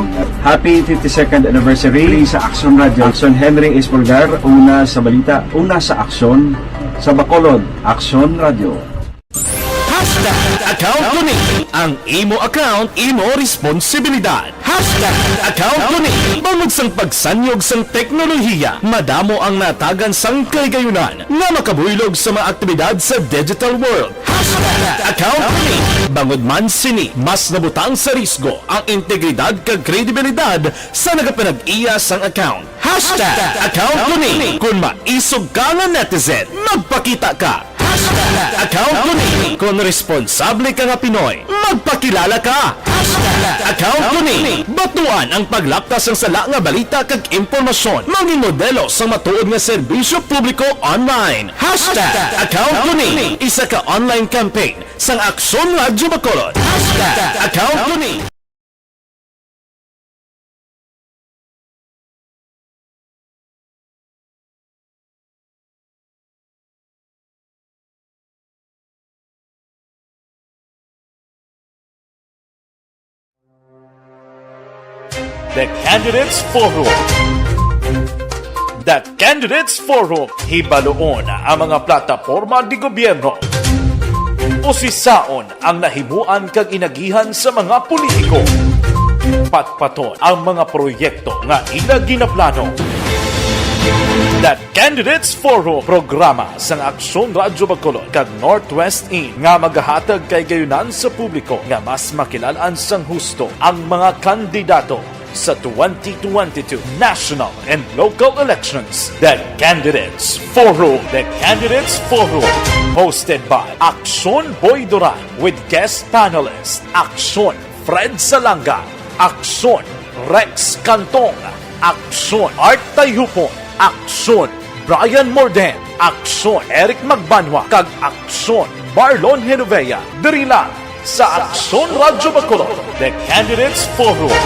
Happy fifty-second anniversary sa Action Radio. Action Henry Espolgar, una sa balita, una sa aksyon, sa Bacolod, Action Radio. Hashtag account ko ni. Ang imo account, imo responsibilidad. Hashtag account ko ni. Bangod sang pagsanyog sang teknolohiya, madamo ang natagan sang kahigayonan nga makabuylog sa mga aktibidad sa digital world. Hashtag account ko ni. Bangod man sini, mas nabutang sa risgo ang integridad kag kredibilidad sa nagapanag-iya sang account. Hashtag account ko ni. Kung maisog ka nga netizen, magpakita ka. Hashtag account ko ni. Kung responsable ka nga Pinoy, magpakilala ka. Hashtag account ko ni. Batuan ang paglapta sang sala nga balita kag impormasyon. Mangin modelo sang matuod nga serbisyo publiko online. Hashtag account ko ni. Isa ka online campaign sang Aksyon Radyo Bacolod. Hashtag account ko ni. The Candidates Forum. The Candidates Forum. Hibaluon ang mga plataporma de gobyerno. Usisaon ang nahimuan kag inagihan sa mga politiko. Patpaton ang mga proyekto nga ila ginaplano. The Candidates Forum, programa sang Aksyon Radyo Bacolod kag Northwest In nga magahatag kay gayunan sa publiko nga mas makilalan sang husto ang mga kandidato sa twenty twenty-two national and local elections. The Candidates Forum. The Candidates Forum, hosted by Aksyon Boy Duran with guest panelist Aksyon Fred Salanga, Aksyon Rex Cantong, Aksyon Art Tayhupon, Aksyon Brian Morden, Aksyon Eric Magbanwa, kag Aksyon Marlon Genovea. Diri lang sa Aksyon Radyo Bacolod, The Candidates Forum.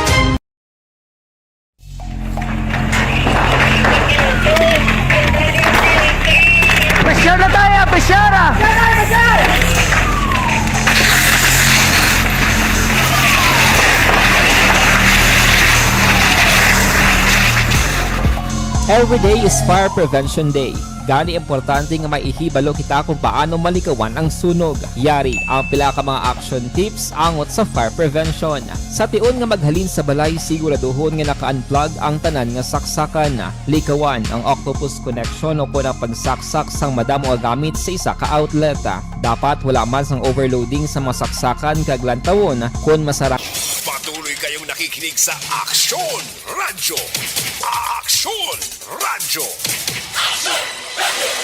Pisyar na tayo! Pisyar na! Every day is Fire Prevention Day. Gani, importante nga may ihibalo kita kung paano malikawan ang sunog. Yari ang pila ka mga action tips angot sa fire prevention. Sa tion nga maghalin sa balay, siguraduhon nga naka-unplug ang tanan nga saksakan. Likawan ang octopus connection o kon ang pagsaksak sang madamo nga gamit sa isa ka outlet. Dapat wala man sang overloading sa mga saksakan kag lantawon kon masara. Patuloy kayong nakikinig sa Aksyon Radyo. Aksyon Radyo.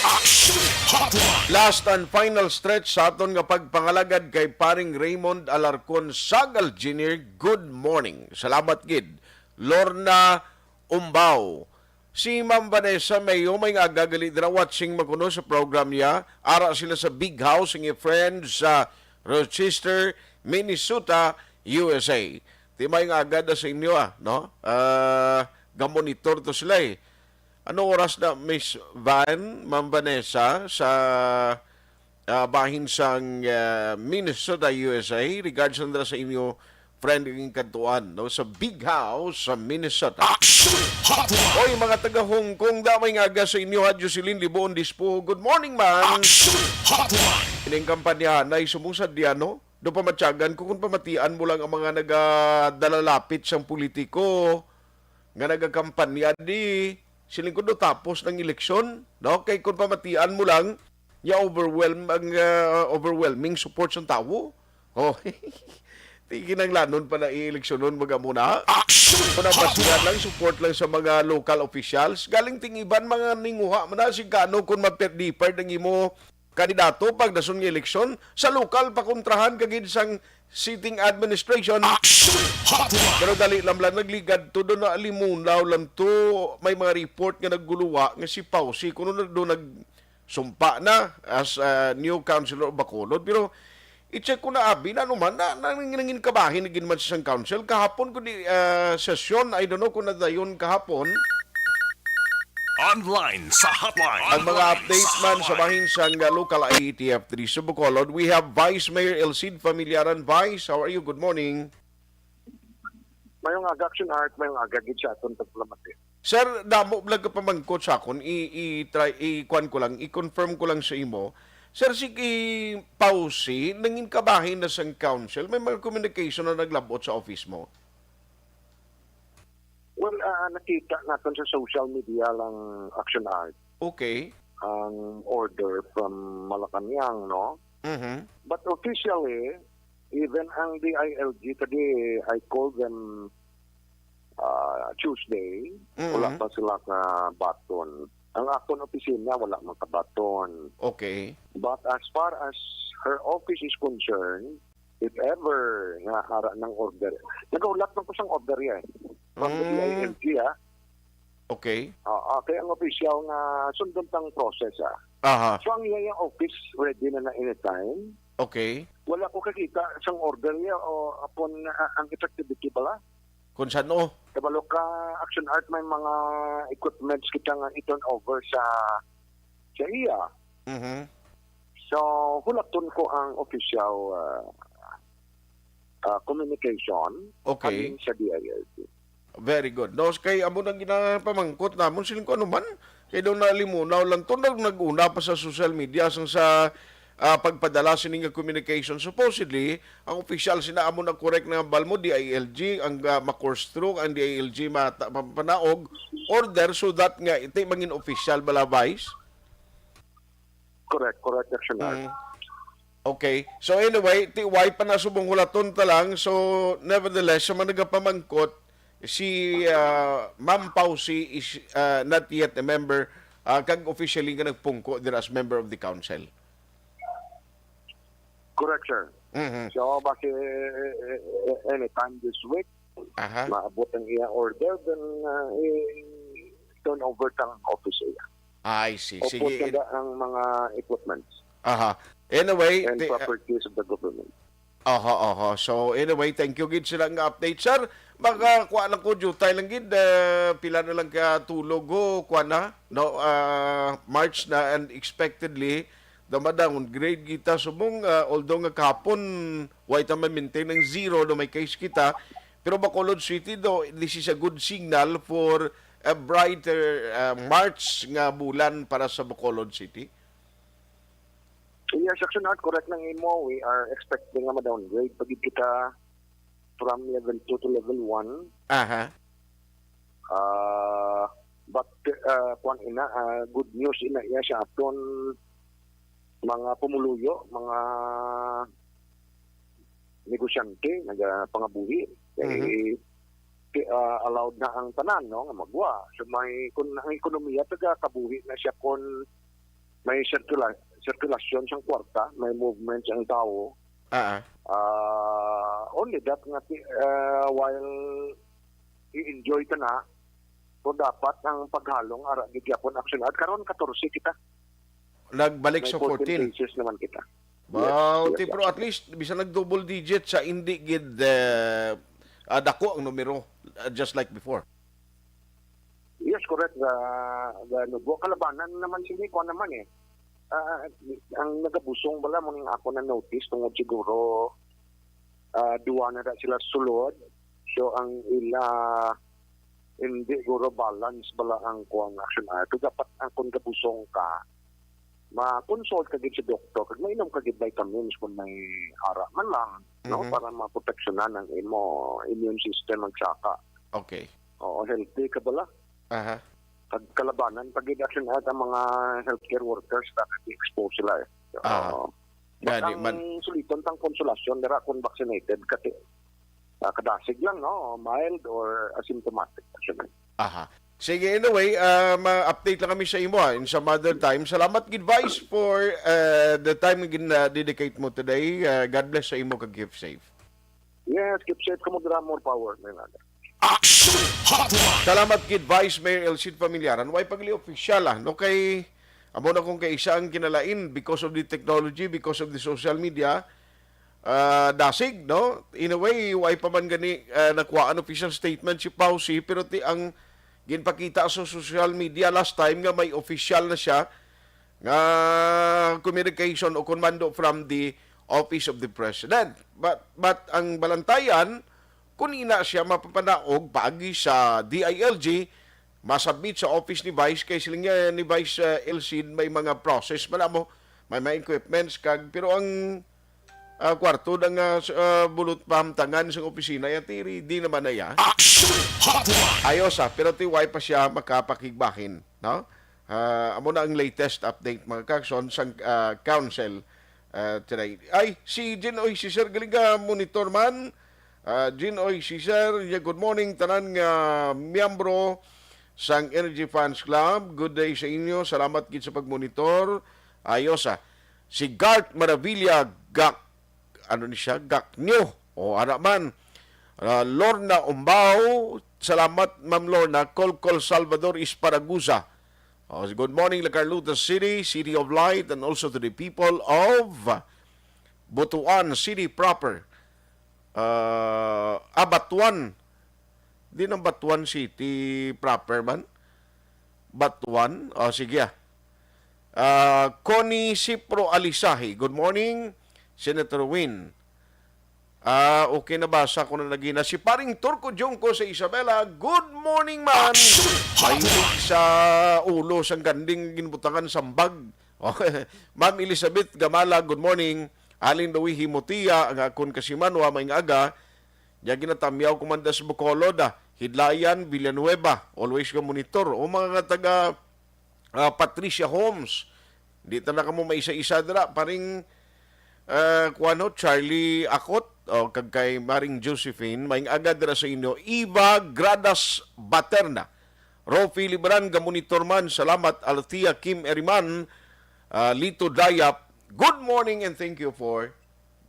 Aksyon Hotline. Last and final stretch sa aton nga pagpangalagad kay paring Raymond Alarcon Sagal Junior. Good morning. Salamat gid. Lorna Umbao. Si Ma'am Vanessa Mayo may nga aga gali dira watching makuno sa program niya. Ara sila sa Big House, ang friends sa Rochester, Minnesota, U S A. Ti may nga aga da sa inyo, ah, no? Ah, gamonitor to sila, eh. Ano oras na, Miss Van, Ma'am Vanessa, sa, ah, bahin sang, ah, Minnesota, U S A? Regards nandra sa inyo friend ing kadtuan, no, sa Big House sa Minnesota. Action Hotline! Oy, mga taga Hong Kong, damay nga aga sa inyo, ha, Jocelyn Liboon Dispo. Good morning, man. Action Hotline! Ining kampanya na sumusad diyan, no? Do pamatyagan ko kung pamatian mo lang ang mga nagadalalapit sang politiko nga nagakampanya di siling ko do tapos ng eleksyon, no? Kay kung pamatian mo lang, ya overwhelm ang, ah, overwhelming support sang tawo. Oh, di kinahanglanon pa na i-eleksyonon, baga mo na. Action! Kung ang basihan lang, support lang sa mga local officials, galing ting iban mga ninguha man na si kano kung maperdipard ang imo kandidato pag dason nga eleksyon, sa lokal pakontrahan ka gid sang sitting administration. Action Hotline! Pero dali lang lang nagligad to, do na limunaw lang to, may mga report nga nagguluwa nga si Pausi kuno na do nag sumpa na as a new councilor of Bacolod. Pero i-check ko na, abi, na ano man, na, na, nangin kabahin na gid man sa isang council. Kahapon, kundi, ah, sesyon, I don't know kung nadayon kahapon. Online sa hotline. Ang mga update man sa bahin sang, ah, local I E T F three sa Bacolod, we have Vice Mayor Elcid Familiaran. Vice, how are you? Good morning. Mayong aga, Action Art, mayong aga gid sa aton pagpalamati. Sir, damo lang ka pamangkot sa akon, i, i, try, i, kuan ko lang, i-confirm ko lang sa imo. Sir, si ki-, Pausi, nangin kabahin na sang council, may mga communication na naglabot sa office mo? Well, ah, nakita naton sa social media lang, Action Art, Okay. ang order from Malacañang, no? Mhm. But officially, even ang D I L G, kadi, I called them, ah, Tuesday, Mm. wala pa sila ka baton. Ang akon opisina, wala man ka baton. Okay. But as far as her office is concerned, if ever nga ara ng order, nagahulat man ko sang order, eh, from the Mm. D I L G, ah. Okay. Ah, ah, kaya ang official nga sundon tang process, ah. Aha. So, ang iya yung office ready na na anytime. Okay. Wala ko kakita sang order niya o upon, ah, ang effectivity bala. Kung saan, oh. Kabalo ka, Action Art, may mga equipments kita nga i-turn over sa, sa iya. Mhm. So, hulaton ko ang official, ah, ah, communication Okay. halin sa D I L G. Very good. No, kay amo nang ginapamangkot namon, siling ko, ano man, kay daw nalimunaw lang to, nag-, nag-una pa sa social media sang sa, ah, pagpadala sini nga communication. Supposedly, ang official sina, amo na, correct na, Balmo, D I L G ang, ah, ma-course through, ang D I L G mata-, mapanaog order, so that nga iti mangin official bala, Vice? Correct, correct, Action Art. Mm. Okay. So anyway, ti why pa na subong hulaton ta lang. So nevertheless, sa mga nagapamangkot, si, ah, Ma'am Pausi is, ah, not yet a member, ah, kag officially nga nagpungko dira as member of the council. Correct, sir. Mhm. So, basi, eh, eh, anytime this week, Aha. maabot ang iya order, then uh, i-turn over ta ang office iya. I see. Upod Sige. na ang mga equipments Aha. Anyway, and ti- ah, properties of the government. Aha, aha. So anyway, thank you gid sila nga update, sir. Makakuha lang ko jutay lang gid, ah, pila na lang ka tulog ho, kuha na, no? Ah, March na, and expectedly daw ma-downgrade kita subong, ah, although nga kahapon way ta ma-maintain ang zero, no, may case kita, pero Bacolod City do, this is a good signal for a brighter, ah, March nga bulan para sa Bacolod City. Yes, Action Art, correct lang imo. We are expecting nga ma-downgrade pa gid kita from level two to level one. Aha. Ah, but uh, kwan ina, ah, good news ina iya sa aton mga pumuluyo, mga negosyante, nagapangabuhi. Kay Mhm. ti- ah, allowed na ang tanan, no, nga magwa. So may, kung ang ekonomiya taga kabuhi na siya, kung may circula- circulation sang kwarta, may movement ang tawo. Ah. Ah, only that nga ti- ah, while i-enjoy ta na, so dapat ang paghalong ara gid gyapon, Action Art. Karon katorse kita. Nagbalik May sa fourteen fourteen. Cases naman kita. Wow, Yes, ti, yes, pero at least bisan nag double digit sa, hindi gid, eh, ah, dako ang numero, ah, just like before. Yes, correct. Ga, ga, ano, bu- kalabanan naman sini, kuwan naman eh. Ah, ang nagabusong bala mo ning ako na notice tungod siguro ah, duwa na da sila sulod. So ang ila hindi guro balance bala ang kuwang, Action Art. Dapat ang kung gabusong ka, ma-consult ka gid sa doktor, kag mainom ka gid vitamins kung may ara man lang, no, Mhm. para maproteksyonan ang imo immune system, magsaka. Okay. Oo, healthy ka bala. Aha. Kag kalabanan pa gid, Action Art, ang mga healthcare workers na nag-expose sila eh. Ah, Oo. gani Ang man. Suliton tang konsolasyon dira kung vaccinated ka ti, ah, kadasig lang, no, mild or asymptomatic, Action Art. Aha. Sige, anyway, ah, ma-update lang kami sa imo, ah, in some other time. Salamat gid, Vice, for, ah, the time nga gin-, ah, dedicate mo today. Ah, God bless sa imo, kag keep safe. Yes, keep safe kamo dira, more power, may nada. Action Hotline. Salamat gid, Vice Mayor Elcid Familiaran. Way pagli official, ah, no, kay amo na kung kaisa ang kinalain because of the technology, because of the social media. Ah, dasig, no? In a way, way pa man gani, ah, nakuha ang official statement si Pausi, pero ti ang ginpakita sa social media last time nga may official na siya nga communication o commando from the office of the president. But, but ang balantayan, kung ina siya mapapanaog paagi sa D I L G, masubmit sa office ni Vice, kay siling niya ni Vice, uh, Elcid, may mga process man amo, may mga equipments, kag, pero ang, uh, kwarto na nga, uh, bulot pahamtangan sa opisina, ya, ti ready naman na ya. Action Hotline. Ayos, ah, pero ti way pa siya makapakigbahin, no? Ah, amo na ang latest update, mga kakson, sang, ah, council, ah, today. Ay, si Jinoy Cesar, galing ka, monitor man. Ah, Jinoy Cesar, yeah, good morning, tanan nga miyembro sang Energy Fans Club. Good day sa inyo. Salamat gid sa pagmonitor. Ayos, ah. Si Garth Maravilla, gak, ano ni siya? Gaknyo. O, ara man. Ah, Lorna Umbao, salamat, Ma'am Lorna. Kolkol Salvador Esparaguza. Oh, good morning, La Carlota City, City of Light, and also to the people of Butuan City proper. Ah, ah, Batuan. Di nang Batuan City proper man? Batuan? Oh, sige, ah. Ah, Connie Cipro Alisahi, good morning, Senator Win. Ah, okay, nabasa ko na lagi na. Si paring Turco Junco sa Isabela, "Good morning, man." Aksyon Hotline. Mahilig sa ulo sang ganding ginbutangan sambag. Okay. Ma'am Elizabeth Gamala, good morning. Alin Louis Himotia, ang akon kasimanwa, maayong aga. Nya ginatamyaw ko man da sa Bacolod, ah. Hidlayan, Villanueva, always ka monitor. O mga nga taga, ah, Patricia Homes, di ta na kamo maisa-isa dira. Paring, ah, kuwan ho, Charlie Akot, o, kag kay Maring Josephine, maayong aga dira sa inyo. Eva Gradas Baterna, Rofi Libran, gamonitor man. Salamat, Althea Kim Eriman, ah, Lito Dayap. Good morning and thank you for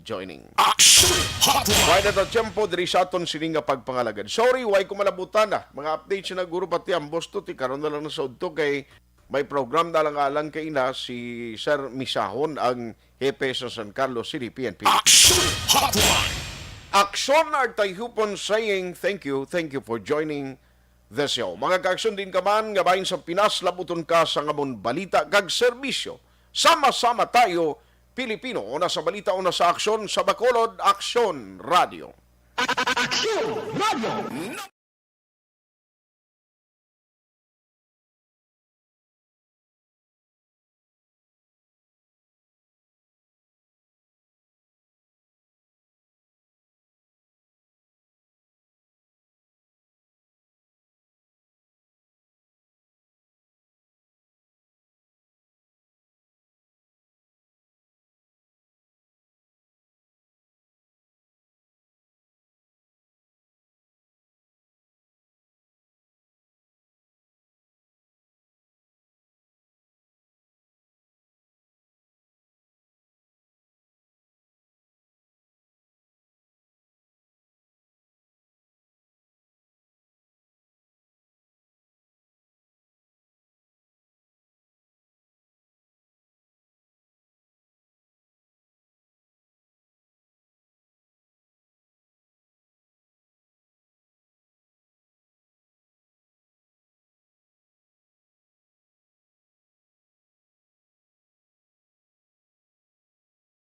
joining. Action Hotline. Wala na ta tiyempo diri sa aton sini nga pagpangalagad. Sorry, way ko malabutan na. Mga updates na guro pati ang boss to, ti karon na lang na sa udto kay may program na lang alang kay ina si Sir Misahon, ang hepe sa San Carlos City P N P. Action Hotline. Action Artayhupon saying thank you, thank you for joining the show. Mga kaaksyon, din ka man nga bahin sa Pinas, labuton ka sa ngamon balita kag serbisyo. Sama-sama tayo, Pilipino, una sa balita, una sa aksyon, sa Bacolod, Aksyon Radio. Aksyon Radio.